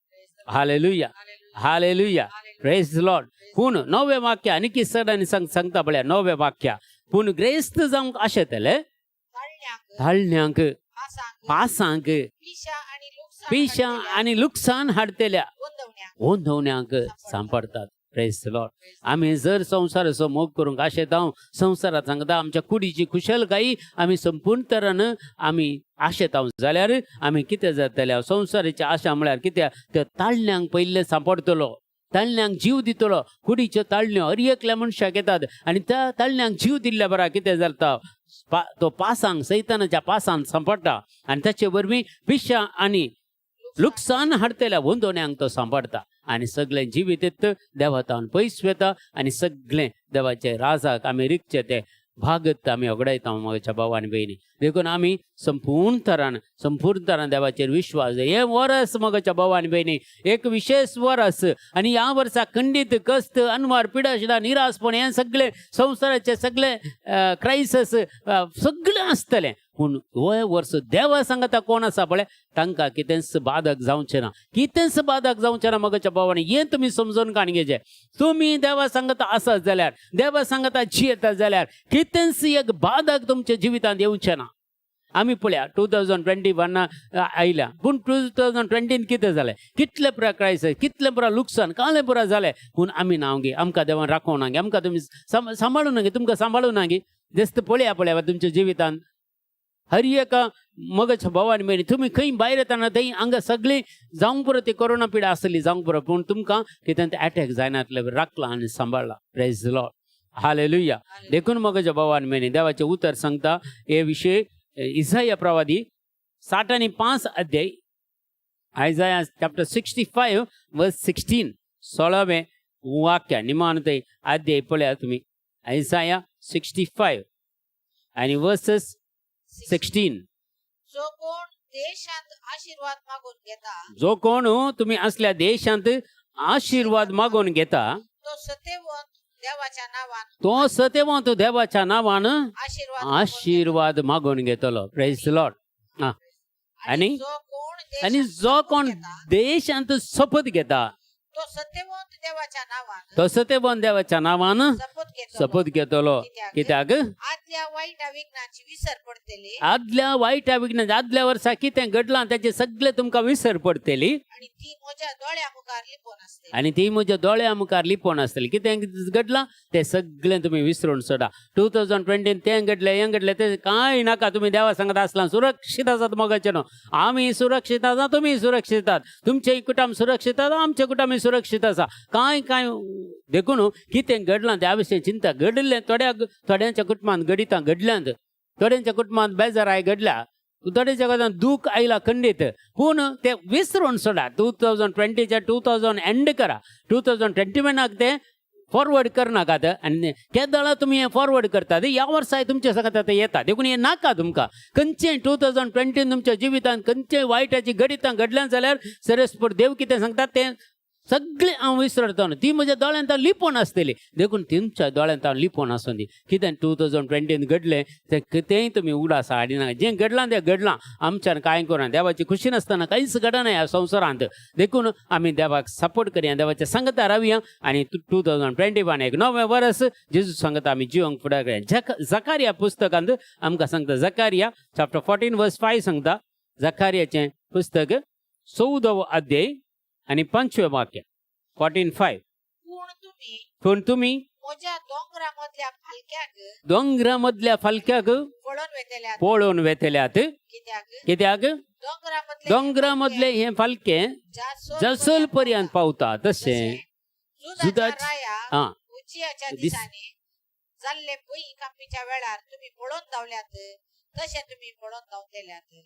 hallelujah, hallelujah, praise the Lord. पूण नवें वाक्य आनीक सर सांगता पळया नवें वाक्य. पूण ग्रेस्त जावंक आशेतले ताळण्यांक, धाडण्यांक, पासांक, पासांक, पिशा आनी लुकसाण पिशां हाडटल्या आनी लुकसाण हाडटल्या गोंदवण्यांक गोंदवण्यांक सांपडटात. Praise the Lord. आमी जर संवसाराचो मोग करूंक आशेता, संवसारात सांगता आमच्या कुडीची खुशालकाय आमी संपूर्ण तरान आमी आशेता जाल्यार आमी कितें जातलें? संवसाराची आशा म्हळ्यार कितें? त्या ताळण्यांक पयलें सांपडटलो, ताळण्यांक जीव दितलो. कुडीच्यो ताळण्यो हर एकल्या मनशाक येतात आनी त्या ताळण्यांक जीव दिल्ल्या बरा कितें जाता? तो पासांक, सैतानाच्या पासांत सांपडटा आनी ताचे वरवीं पिशां आनी लुकसाण हाडटल्या गोंदवण्यांक तो सांपडटा आनी सगळें जिवीत देवातावन पयस वता आनी सगळें देवाचे राजाक आमी रिगचे ते भागत आमी होगडायता म्हज्या भाव आनी भयणी. देखून आमी संपूर्ण तरान संपूर्ण तरान देवाचेर विश्वास. हें वरस म्हज्या भाव आनी भयणी एक विशेष वरस आनी ह्या वर्सा खंडीत कस्त अनवार पिडाशिडा निराशपण हें सगळें संवसाराचें सगळें क्रायसस सगळें आसतलें. पूण हो वर्स देवा सांगता कोण आसा पळय तांकां कितेंच बादक जावचें ना, कितेंच बादक जावचें ना म्हज्या भावांनी. हें तुमी समजून काण घेवचें. तुमी देवा सांगता आसत जाल्यार, देवा सांगता जियेता जाल्यार कितेंच एक बादक तुमच्या जिवितांत येवचें ना. आमी पळया 2021 आयल्या, पूण 2020 कितें जालें, कितले पुरा क्रायसीस, कितलें पुरा लुकसाण, कालें पुरा जालें. पूण आमी ना गे, आमकां देवान राखोवंक ना गे, आमकां तुमी सांबाळूं ना गे, तुमकां सांबाळूं ना गे. जस्त पळया पळया तुमच्या जिवितांत हर एका मगज भावान भयणी तुमी खंय भायर येतना थंय हांगा सगळीं जावंक पुरो ती कोरोना पिडा आसली जावंक पुरो, पूण तुमकां कितें तें एटॅक जायनातलें, राखलां आनी सांबाळ्ळां. Praise Lord, hallelujah. देखून मगज भावान भयणी देवाचें उतर सांगता हे विशय इसाया प्रवादी 65 अध्याय, आयजाया चॅप्टर 65 वर्स 16, 16वें वाक्य निमान ते अध्याय पळया तुमी. आयजाया 65 आनी वर्सस 16. जो कोण देशांत आशीर्वाद मागून घेता जो कोण तुमी असल्या देशांत आशीर्वाद मागून घेता तो सतेवंत देवाच्या नावान तो सतेवंत देवाच्या नावान आशीर्वाद मागून आशीर्वाद मागून घेतलो. Praise Lord. घेता. आणि जो कोण आनी देशांत जो शपथ कोण घेता, देशांत शपथ घेता तो सत्यवंत देवाच्या नावान तो सतेवंत देवाच्या नावान शपथ घेतलो. शपथ घेतलो. कित्याक कित्याक आदल्या वाईट विघ्नाची विसर पडतली आदल्या वायट विघ्न, आदल्या वर्सा कितें घडलां ताचे सगळे तुमकां विसर पडटली आणि ती म्हज्या दोळ्या मुखार लिपोवन आसतली. आनी ती म्हज्या दोळ्या मुखार लिपोवन आसतली. कितें घडलां तें सगळें तुमी विसरून सोडा. 2020 तें घडलें हें घडलें तें कांय नाका. तुमी देवा सांगत आसला सुरक्षीत आसात मोगाचें न्हू. आमी सुरक्षीत आसा, तुमी सुरक्षीत आसात, तुमचें कुटुंब सुरक्षीत आसा, आमचें कुटुंब सुरक्षीत आसा. कांय कांय देखून कितें घडलां त्या विशीं चिंता घडिल्लें थोड्यांच्या कुटुंबांत घडितां घडल्यांत, थोड्यांच्या कुटुंबांत बेजाराय घडल्या, थोड्यांच्या कुटुंबांत दूख आयला खंडीत. पूण ते विसरून सोडा. 2020च्या 2000 एंड करा, 2021 ते फॉरवर्ड करनाकात. आनी केदळा तुमी हें फॉरवर्ड करतात ह्या वर्साय तुमच्या सांगता ते येता. देखून हें नाका तुमकां. खंयचें 2020 तुमच्या जिवितांत खंयचें वायटाची घडितां घडल्यां जाल्यार सरस्पत देव कितें सांगता तें सगळें हांव विसरता न्हू. ती म्हज्या दोळ्यांत हांव लिपोवन आसतली. देखून तुमच्या दोळ्यांत हांव लिपोवन आसूं दी. कितें 2020 घडलें तें कितेंय तुमी उडास हाडिना. जें घडलां तें घडलां, आमच्यान कांय करूं देवाची खुशी नासतना कांयच घडना ह्या संवसारांत. देखून आमी देवाक सपोर्ट करया, देवाच्या सांगता रावया आनी 2021 एक नवें वरस जेजू सांगता आमी जिवंक फुडें करया. जकारिया पुस्तकांत आमकां सांगता, जकारिया चॅप्टर 14 वर्स 5 सांगता. जकारियाचें पुस्तक 14वो अध्याय आनी 5वें वाक्य, 14:5. पूण तुम्ही पूण तुमी म्हज्या दोंगरा मदल्या फालक्याक दोंगरा मदल्या फालक्याक पळोवन वेतल्यात. पळोवन वेतल्यात. कित्याक कित्याक दोंगरा मदले दोंगरा मदले हे फालके जसल पर्यंत पावता तशें जुदाच्या राया हा उज्जियाच्या दिसांनी जाल्ले भुंयकांपीच्या वेळार तुम्ही पळोवन धांवल्यात तशें तुम्ही पळोवन धांवतल्यात.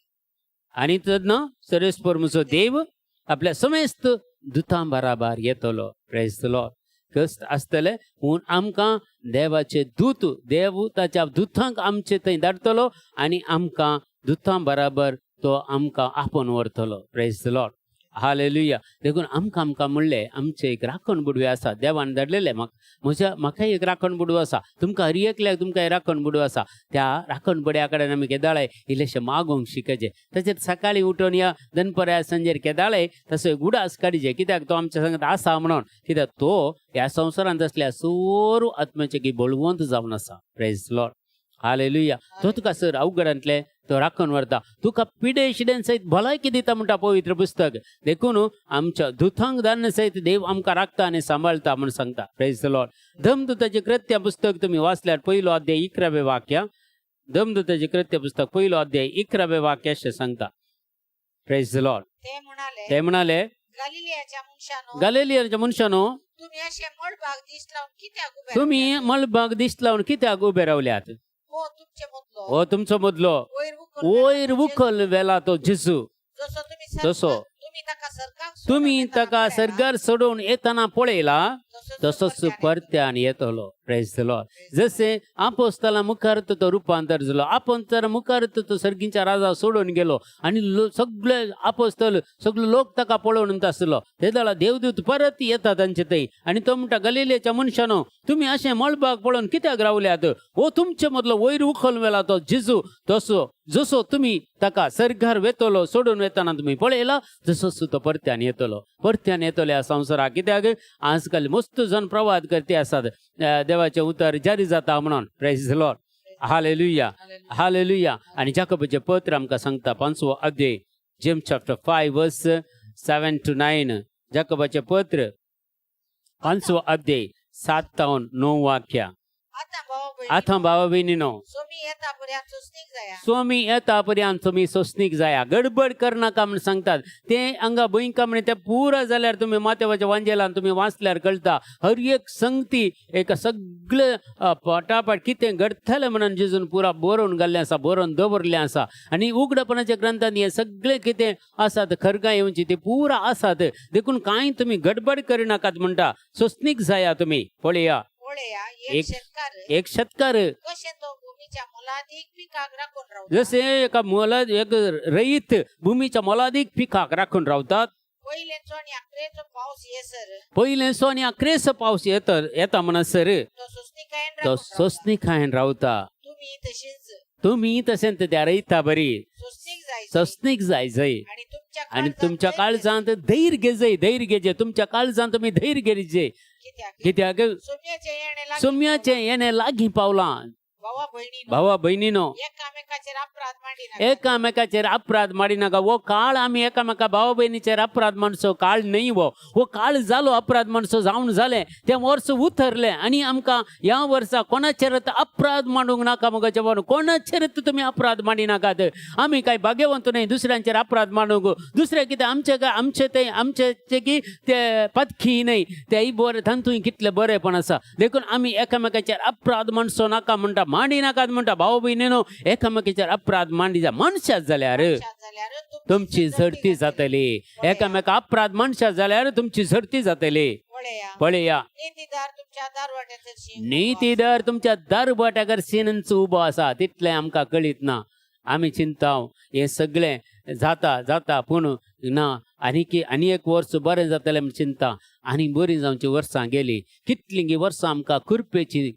आनी तेन्ना सरेस्पर म्हजो देव आपल्या समेस्त दुतां बराबर येतलो. Praise the Lord. कश्ट आसतले पूण आमकां देवाचे दूत, देव ताच्या दुतांक आमचे थंय धाडटलो आनी आमकां दुतां बराबर तो आमकां आपोवन व्हरतलो. Praise the Lord, hallelujah. देखून आमकां आमकां म्हणलें आमचें एक राखण बुडवे आसा देवान धाडलेलें. म्हाका म्हज्या म्हाकाय एक राखण बुडवो आसा, तुमकां हर एकल्याक तुमकां एक राखण बुडवो आसा. त्या राखण बुड्या कडेन आमी केदाळाय इल्लेशें मागूंक शिकचें. तशेंच सकाळीं उठून या दनपरां सांजेर केदाळाय तसो एक उडास काडचे, कित्याक तो आमच्या सांगत आसा म्हणून. कित्याक तो ह्या संवसारांत आसल्या सर्व आत्म्याचे की बळवंत जावन आसा. Praise Lord, hallelujah. तो तुका सर अवघडांतलें तो राखून व्हरता, तुका पिडे शिडेन सयत भलायकी दिता म्हणटा पवित्र पुस्तक. देखून आमच्या दुथांक धान्न सयत देव आमकां राखता आनी सांबाळता म्हूण सांगता. Praise the Lord. धमदूताचें कृत्य पुस्तक तुमी वाचल्यार पयलो अध्याय 11वें वाक्य, धमदूताचें कृत्य पुस्तक पयलो अध्याय 11वें वाक्य अशें सांगता. Praise the Lord. ते म्हणाले, ते म्हणाले, गालिलियाच्या मनशानो, गालिलियाच्या मनशानो, तुम्ही अशे मळबाक दीस लावन कित्याक उबे तुमी रावल्यात? मळबाक दीस लावन कित्याक उबे रावल्यात? हो तुमचे मदलो हो तुमचो मदलो वयर उखल वयर उखल वेला तो जेजू, जसो तुम्ही जसो तुम्ही ताका सरकाक सोडून तुमी येतना ताका पळयला, सर्गार सोडून येतना पळयला तसोच तसोच परत्यान परत्यान येतलो. Praise the lord. जशें आपोस्ताला मुखार तो रुपांतर जालो, आपोस्ताला मुखार तो सर्गीच्या राजा सोडून गेलो आनी सगळे आपोस्तल सगळे लोक ताका पळोवन आसलो. ते वेळार देवदूत परत येता तांचे थंय आनी तो म्हणटा, गलिलेच्या मनशानो, तुमी अशें मळबाक पळोवन कित्याक रावल्यात? हो तुमचे मदलो वयर उखल वेला तो जेजू, तसो जसो तुमी ताका सर्गार वेतलो सोडून वेतना तुमी पळयला, तसोच तो परत्यान येतलो, परत्यान येतलो ह्या संवसाराक. कित्याक आजकाल मस्त जण प्रवाद करते आसात, देवाचें उतर जारी जाता म्हणून. Praise the lord, hallelujah, hallelujah. आनी जाकोबाचें पत्र आमकां सांगता, 5वो अध्याय, James chapter 5 verse 7 to 9. जाकोबाचें पत्र 5वो अध्याय 7 तावन 9 वाक्या. आतां भावा भयणीनो, आतां भावा भयणीनो, सोमी येता पर्यंत सोंसणीक जाया. स्वामी येता पर्यंत तुमी सोंसणीक जाया, गडबड करनाका म्हण सांगतात. ते हांगा भंयका म्हण ते पुरा जाल्यार तुमी माथ्याच्या वांजेलान तुमी वाचल्यार कळटा, हर एक संगती एका सगळे पटापट कितें घडटलें म्हणून जेजून पुरा बरोवन घाल्लें आसा, बरोवन दवरलें आसा. आनी उगडपणाच्या ग्रंथान हें सगळें कितें आसात, खरगां येवची ती पुरा आसात. देखून कांय तुमी गडबड करिनाकात म्हणटा, सोंसणीक जाया तुमी. पळया, पळया, एक शेतकार एक शेतकार कशें तो भुमीच्या मोलादीक पिकाक राखून रावता, जसे एका मोला एक रयत भूमीच्या मोलादीक पिकाक राखून रावतात, पयलेंचो आनी अकरेचो पावस येसर पयलेंचो आनी अकरेचो पावस येता येता म्हणसर तो सोंसणीकायेन तो राखून रावता. सोंसणीकायेन रावता. तुमी तशीच तुमी तशेंच त्या रयता बरी सोंसणीक जाय सोंसणीक जाय जय आनी तुमच्या आनी तुमच्या काळजांत धैर्य घेजय, धैर्य घेजे, तुमच्या काळजांत तुमी धैर्य घेजे. कित्याक कित्याक सोम्याचें येणें लागीं सोम्याचें येणें लागीं पावलां. भावा भयणीनो, भावा भयणीनो, एकामेकाचेर अपराध मांडिनाका. एकामेकाचेर अपराध माडिनाका. हो काळ आमी एकामेका भावा भयणीचेर अपराध मांडचो काळ न्हय. हो हो काळ जालो, अपराध मांडचो जावन जालें, तें वर्स उतरलें आनी आमकां ह्या वर्सा कोणाचेर अपराध मांडूंक नाका. मगो जेवण कोणाचेर तुमी अपराध मांडिनाकात. आमी कांय भाग्यवंत न्हय दुसऱ्यांचेर अपराध मांडूंक. दुसरें कितें आमचें काय आमचें तें आमचें तें की ते पदखी न्हय, तेय बरें, तातूंत कितलें बरेंपण आसा. देखून आमी एकामेकाचेर अपराध मांडचो नाका म्हणटा, मांडी नाकात म्हणटा. भाव भयणीनो, एकामेकाचेर अपराध मांडी मनशां जाल्यार जाल्यार तुमची झडती जातली. एकामेका अपराध मनशां जाल्यार तुमची झडती जातली. पळया, पळया, नीतीदार तुमच्या दारवाट्याचेर नीतीदार तुमच्या दारवाट्याकर सिनंच उबो आसा. तितलें आमकां कळीत ना. आमी चिंता हें सगळें जाता जाता, पूण ना आनी आनी एक वर्स बरें जातलें म्हण चिंता. आनी बरीं जावची वर्सां गेलीं, कितलीं वर्सां आमकां कृपेची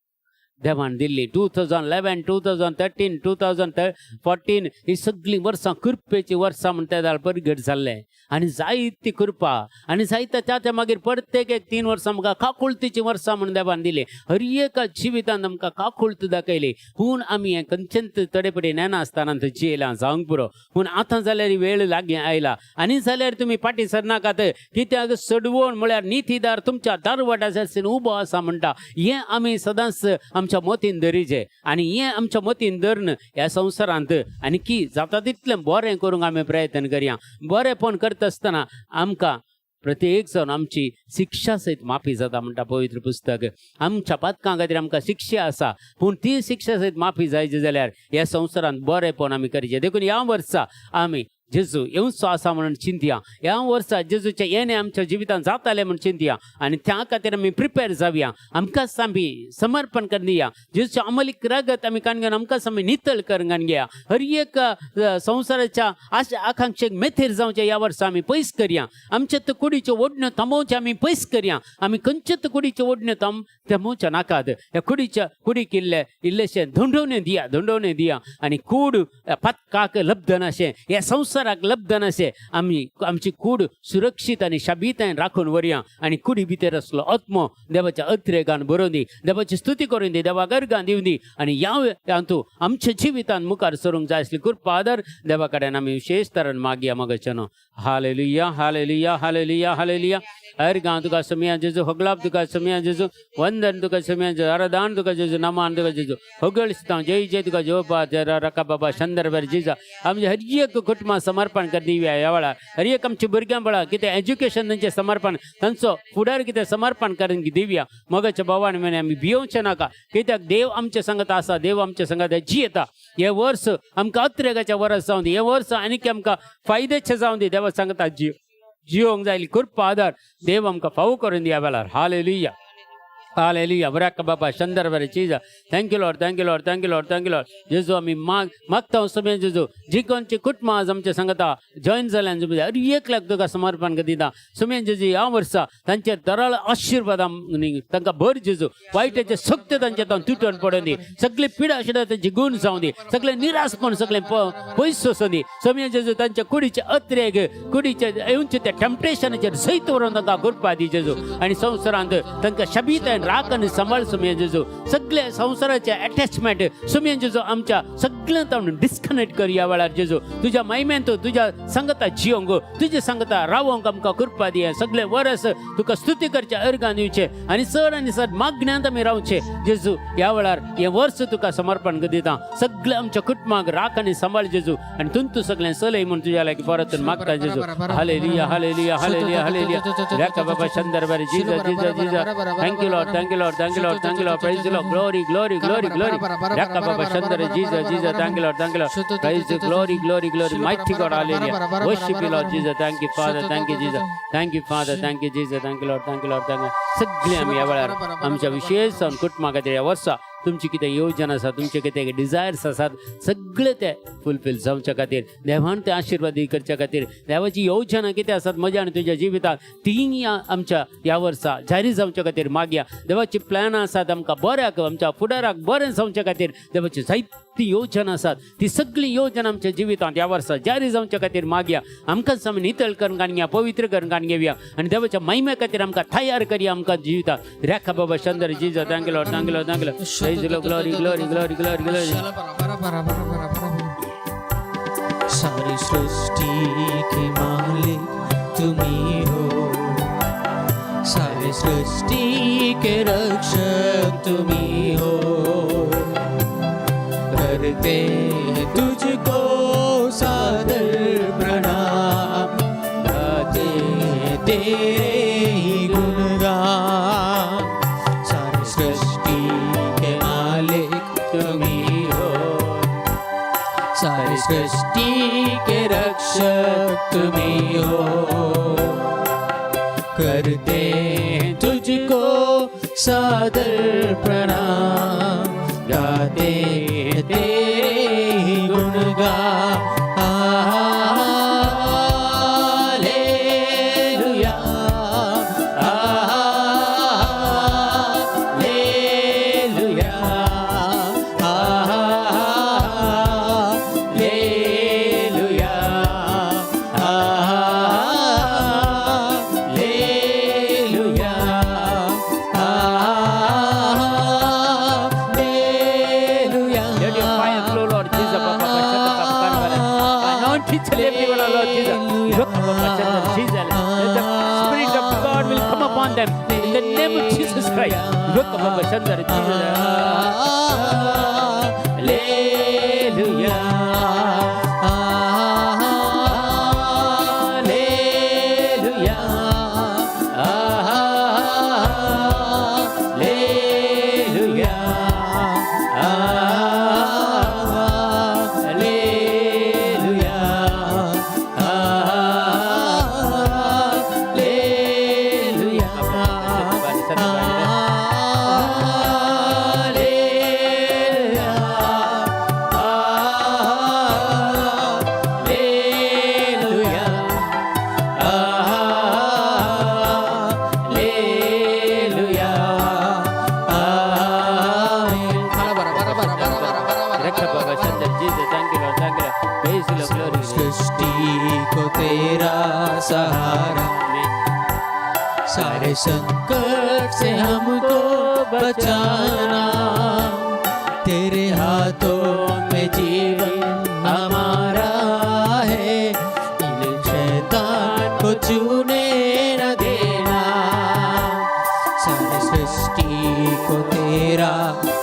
देवान दिल्ली. 2011, 2013, 2014 ही सगळीं वर्सां कृपेची वर्सां म्हणटा जाल्यार परगट जाल्लें. आनी जायती कृपा आनी जायते त्या त्या मागीर प्रत्येक एक 3 वर्सां आमकां काकुळतीची वर्सां म्हूण देवान दिली. हर एका जिवितांत आमकां काकुळती दाखयली. पूण आमी हें खंयचेंच थोडे पटी नेनासतना जियेलां जावंक पुरो. पूण आतां जाल्यार वेळ लागीं आयला आनी जाल्यार तुमी फाटीं सरनाकात. कित्याक सडवण म्हळ्यार नितीदार तुमच्या दारवाट्याचेर उबो आसा म्हणटा. हें आमी सदांच आमच्या मतीन धरिचें आनी हें आमच्या मतीन धरून ह्या संवसारांत आनी की जाता तितलें बरें करूंक आमी प्रयत्न करया. बरेंपण करता आसतना आमकां प्रत्येक जावन आमची शिक्षा सयत माफी जाता म्हणटा पवित्र पुस्तक. आमच्या पातकां खातीर आमकां शिक्षा आसा, पूण ती शिक्षा सयत माफी जायची जाल्यार ह्या संवसारांत बरेंपण आमी करचें. देखून ह्या वर्सा आमी जेजू येवचो आसा म्हणून चिंतया. ह्या वर्सा जेजूचें येणें आमच्या जिवितांत जातालें म्हूण चिंतया आनी त्या खातीर आमी प्रिपेर जावया. आमकांच आमी समर्पण करून दिया. जेजूचें अमलीक रगत आमी काडून घेवन आमकांच आमी नितळ करून घेया. हर एक संवसाराच्या आशा आकांक्षेक मेथेर जावचें ह्या वर्सा आमी पयस करया. आमच्या त कुडीच्यो ओडण्यो थांबोवच्यो आमी पयस करया. आमी खंयच्याच कुडीच्यो ओडण्यो थांबोवच्या नाकात. ह्या कुडीच्या कुडीक इल्ले इल्लेशें धोंडोवणें दिया, धोंडोवणें दिया आनी कूड पातकाक लब्धनाशें, ह्या संवसाराक लब्धनाशें आमी आमची कूड सुरक्षीत आनी शाबीतायेन राखून व्हरया. आनी कुडी भितर आसलो आत्मो देवाच्या अत्रेगान बरोवन दी, देवाची स्तुती करून दी, देवाक अर्गां दिवन दी आनी ह्या हातूंत आमच्या जिवितांत मुखार सरूंक जाय आसली कृपा आदर देवा कडेन आमी विशेश तरेन मागया मगच्यानो. Hallelujah, hallelujah, hallelujah, hallelujah. अर्गां तुका समिया जेजू, होगलाप तुका समिया जेजू, वंदन तुका समिया जेजू, आराधन तुका जेजू, नमान तुका जेजू, होगळिस्तां जय जय तुका जोपा जरा रका बाबा संदर्भार जिजा. आमचे हर एक कुटुंबा समर्पण कर दिवया ह्या वेळार. हर एक आमच्या भुरग्यां वेळार कितें एज्युकेशन तांचें समर्पण, तांचो फुडार कितें समर्पण करून दिवया. मगाच्या भावान म्हणे आमी भियोवचें नाका, कित्याक देव आमच्या संगत आसा, देव आमच्या संगत जियेता. हें वर्स आमकां अत्रेगाचें वर्स जावं दी, हें वर्स आनीक आमकां फायद्याचें जावं दी. देवा सांगता जियोंक जाय कृपा आदार देव आमकां फावो करून दी ह्या वेळार. हालेलुया. Hallelujah. बराक बाबा शंदर बरे चीज. Thank you Lord, thank you Lord, thank you Lord, thank you Lord. जेजू, आमी माग मागता समय जेजू, जी कोणची कुटुंबां आज आमच्या सांगता जॉईन जाल्यान, हर एक लाख तुका समर्पण दिता सुमेन जेजू. ह्या वर्सा तांचेर दराळ आशिर्वाद तांकां भर जेजू. वायटाचे शक्त तांच्या तावन तुटून पडून दी. सगळे पिडा आशिल्ल्या तांची गुण जावं दी. सगळे निराशपण सगळे पयस वचूं दी सोमये जेजू. तांच्या कुडीचे अत्रेग, कुडीचे येवचे त्या टेम्पटेशनाचेर सैत व्हरून तांकां कृपा दी जेजू. आनी संवसारांत तांकां शबीत राख आनी सांबाळ सुमये जेजू. सगळे संवसाराचे अटॅचमेंट सुमये जेजू आमच्या सगळ्यांत डिस्कनेक्ट कर ह्या वेळार जेजू. तुज्या महिमेन तुज्या संगता जियोंक, तुज्या संगता रावोंक आमकां कृपा दी. सगळे वरस तुका स्तुती करचे, अर्गान दिवचे आनी चड मागण्यांत आमी रावचे जेजू. ह्या वेळार हें वर्स तुका समर्पण दिता. सगळे आमच्या कुटुंबाक राख आनी सांबाळ जेजू आनी तुंतू सगळें चलय म्हूण तुज्या लागीं परतून मागता जेजू. Hallelujah, hallelujah, hallelujah, hallelujah. रेका बाबा शंदर बरे Jesus, Jesus, Jesus. Thank you Lord, thank you Lord, thank you Lord, thank you Lord. Praise Lord. Glory, glory, glory, glory. रेका बाबा शंदर Jesus, Jesus. Thank you Lord, thank you Lord. Praise, glory, glory, glory. Mighty God, hallelujah. Worship you Lord Jesus. Thank you Father, thank you Jesus, thank you Father, thank you Jesus, thank you Lord, thank you Lord, thank you. सगळे आमी ह्या वेळार आमच्या विशेष जावन कुटुंबा खातीर ह्या वर्सा तुमची कितें योजना आसा, तुमचे कितें डिझायर्स आसात, सगळे ते फुलफील जावच्या खातीर, देवान ते आशिर्वाद करच्या खातीर, देवाची योजना कितें आसात म्हज्या आनी तुज्या जिवितांत ती आमच्या ह्या वर्सा जारी जावच्या खातीर मागया. देवाची प्लॅन आसात आमकां बऱ्याक, आमच्या फुडाराक बरें जावच्या खातीर देवाची जायती योजना आसात. ती सगळी योजना आमच्या जिवितांत ह्या वर्सा जारी जावच्या खातीर मागया. आमकांच आमी नितळ करून काडया, पवित्र करून काडून घेवया आनी देवाच्या महिमे खातीर आमकां तयार करया आमकां जिवितांत. रेखा बाबा चंद्र Jesus. Thank you Lord, thank you Lord, thank you Lord. Praise the Lord. Glory, glory, glory, glory, glory. Sari Srishti K मालिक तुम ही हो, सारी सृष्टि के रक्षक तुम ही हो. करते हैं तुझको सादर प्रणाम, गाते हैं तेरे ही गुणगान. सारी सृष्टि के मालिक तुम ही हो, सारी सृष्टि के रक्षक तुम ही हो. करते हैं तुझको सादर प्रणाम, गाते हैं तेरे ही गुणगान. Hallelujah, hallelujah, hallelujah, hallelujah, hallelujah. Let your fire flow, Lord Jesus. Papa, Papa, Shanda, Papa, Papa, Anoint each and every one, Lord Jesus. Look, Papa, Shanda, Jesus. Let the Spirit of God will come upon them in the name of Jesus Christ. Look, Papa, Shanda, Jesus. Hallelujah. Hallelujah. Hallelujah. Hallelujah. Hallelujah. Hallelujah. Hallelujah. Hallelujah. Amen. Jesus, thank you, Lord, thank you, Lord. Praise the Lord, glory. सृष्टि को तेरा सहारा, Amen. सारे संकट से हमको बचाना. तेरे हाथों में जीवन हमारा है, in शैतान को छूने न देना. सारी सृष्टि को तेरा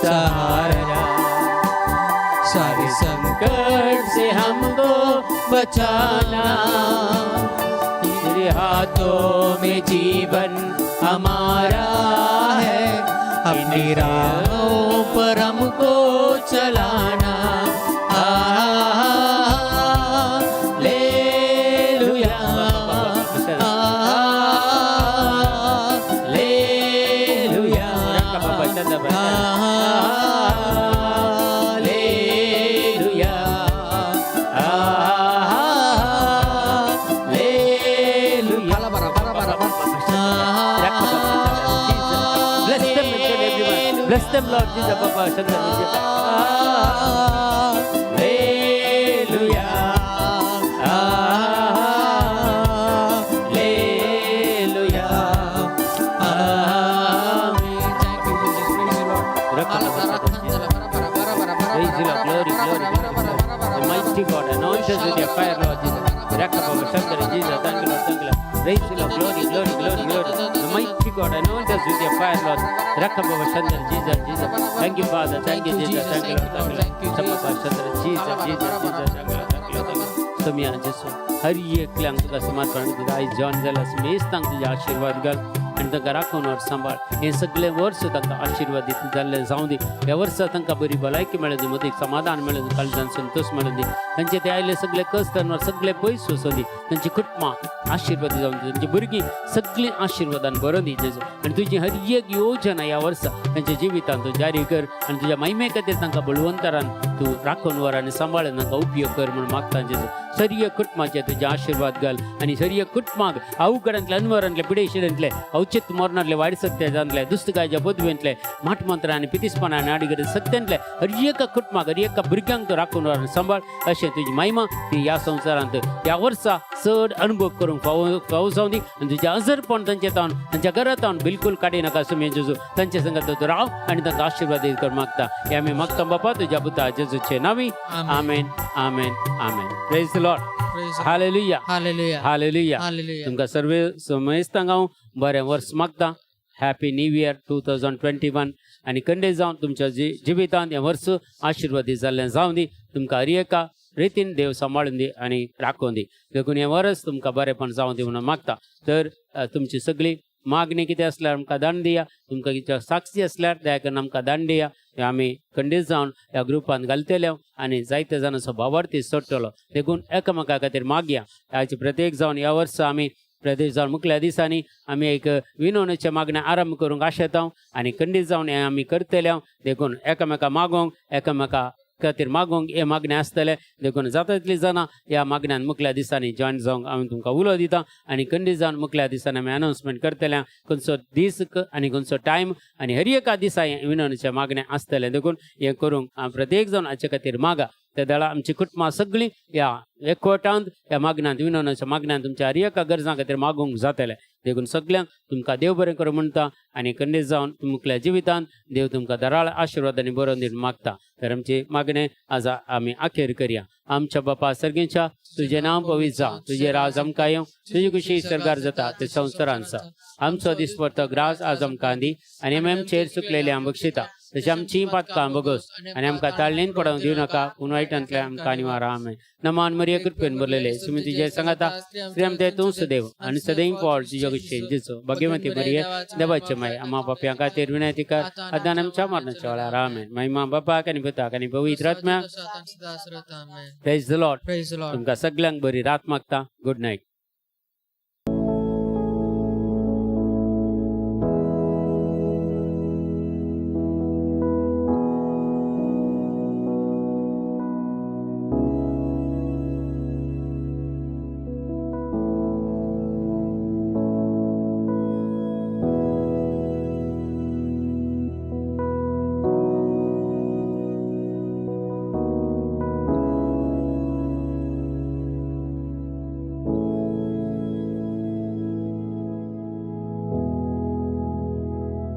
सहारा, सारे संकट से हमको बचाना. तेरे हाथों में जीवन हमारा है, अपनी राहों पर हमको चलाना. Hallelujah, hallelujah. Hallelujah. Hallelujah. Bless them each and everyone. Bless them, Lord Jesus. Baba, Chandra, Hallelujah. Hallelujah. Amen. Thank you, Jesus. Praise the Lord. Praise the Lord. Glory, glory, glory. The mighty God, anoint us with your fire, Lord Jesus. Rakababa, Shankara, Jesus, thank you, Lord, thank you, Lord. Praise the Lord. Glory, glory, glory, glory. The mighty God, anoint us with your fire, Lord. Rakababa, Shankara, Jesus, Jesus. Thank you, Father. Thank you, Jesus. Thank you, Lord. Thank you, Lord. Sababa, Shankara, Jesus, Jesus, Jesus. Thank you, Lord. Thank you, Lord. Thank you. समिया जेसू हर एकल्यांक तुका समर्पण दिता. आयज John जाला मेस्तांक तुजे आशिर्वाद घाल आनी तांकां राखून व्हर, सांबाळ. हें सगळें वर्स तांकां आशिर्वाद दित जाल्लें जावं दी. ह्या वर्सा तांकां बरी भलायकी मेळूं दी, मदीं समाधान मेळूं दी, काळजान संतोश मेळूं दी. तांचे ते आयले सगळे कश्ट सगळे पयस वचूं दी. तांची कुटुंबां आशिर्वाद जावं दी, तांची भुरगीं सगळीं आशिर्वादान भरोन दी जेजू. आनी तुजी हर एक योजना ह्या वर्सा तांच्या जिवितांत तूं जारी कर आनी तुज्या महिमे खातीर तांकां बळवंतरान तूं राखून व्हर आनी सांबाळून तांकां उपयोग कर म्हूण मागता जेजू. सरिय कुटुंबाचे तुजे आशिर्वाद घाल आनी सरिय कुटुंबाक अवघडांतले, अनवरांतले, पिडेशिडांतले, अवचित मरणांतले, वायट सत्याजांतले, दुस्तकायच्या पदवेंतले, माटमंत्र आनी पितिसपणा आनी आडगडे सत्यांतले हर एका कुटुंबाक, हर एका भुरग्यांक तूं राखून व्हर आनी सांबाळ. अशें तुजी महिमा ती ह्या संवसारांत ह्या वर्सा चड अनुभव करूंक फावो फावो जावं दी. आनी तुजें अजरपण तांचे तावन, तांच्या घरा तावन बिलकूल काडी नाका सुमे जेजू. तांचे संगात तूं राव आनी तांकां आशिर्वाद कर मागता. हे आमी मागता बापा तुज्या पुता जेजूचे नावी. आमेन, आमेन, आमेन. Praise the Lord. Praise the Lord. Hallelujah. Hallelujah. Hallelujah. Hallelujah. तुमकां सर्वे समेस्तांक हांव बरें वर्स मागता. Happy new year 2021. आनी कंडे जावन तुमच्या जिवितांत हें वर्स आशिर्वादी जाल्लें जावं दी. तुमकां हर एका रितीन देव सांबाळून दी आनी राखून दी. देखून हें वर्स तुमकां बरेंपण जावं दी म्हणून मागता. तर तुमची सगळी मागणी कितें आसल्यार आमकां दान दिया. तुमकां कितें साक्षी आसल्यार दया करून आमकां दान दिया. हें आमी खंडीत जावन ह्या ग्रुपान घालतले आनी जायते जाणांचो भावार्थी सोडटलो. देखून एकामेका खातीर मागया. हाची प्रत्येक जावन ह्या वर्सा आमी प्रदेश जावन मुखल्या दिसांनी आमी एक विनवणेचें मागणें आरंभ करूंक आशेता आनी खंडीत जावन हें आमी करतले. देखून एकामेका मागोवंक, एकामेका खातीर मागोवंक हें मागणें आसतलें. देखून जाता तितलीं जाणां ह्या मागण्यान मुखल्या दिसांनी जॉयन जावंक हांव तुमकां उलो दिता. आनी खंडीत जावन मुखल्या दिसांनी आमी अनावन्समेंट करतले खंयचो दीस आनी खंयचो टायम आनी हर एका दिसा हें विनवणेचें मागणें आसतलें. देखून हें करूंक हांव प्रत्येक जावन हाचे खातीर मागा. त्या दळा आमची कुटुंबां सगळीं ह्या एकवटांत ह्या मागण्यांत, विनवणाच्या मागण्यांत तुमच्या हर एका गरजां खातीर मागूंक जातलें. देखून सगल्यांक तुमकां देव बरें करूं म्हणटा आनी खंडीत जावन मुखल्या जिवितांत देव तुमकां दराळ आशिर्वादांनी बरोवन दिवन मागता. तर आमची मागणें आज आमी अखेर करया. आमच्या बापा सर्गेच्या, तुजें नांव पवित्र जावं, तुजें राज आमकां येवं, तुजी खुशी सरकार जाता ते संवसारांत जावं. आमचो दिसपडतो ग्रास आज आमकां दी आनी आमी आमचेर चुकलेले आम बक्षिता, तशें आमची पातकां बगोस आनी आमकां ताळणेन पडोवंक दिवं नाका, पूण वायटांतल्या आमकां निवार. आमेन. नमान मरिया, कृपेन भरलेले, सुमी तुजे सांगाता, श्रीम ते तूं सदैव आनी सदैव पावल तुज्या कुशीन जेजू. भाग्यवती मरिये, देवाचे माय, आम्हा पापयां खातीर विनंती कर, आतां आनी आमच्या मरणाच्या वेळार. आमेन. महिमा बापाक आनी पुताक आनी पवित्र आत्म्याक. Praise praise the Lord. The Lord. तुमकां सगल्यांक बरी रात मागता. Good night.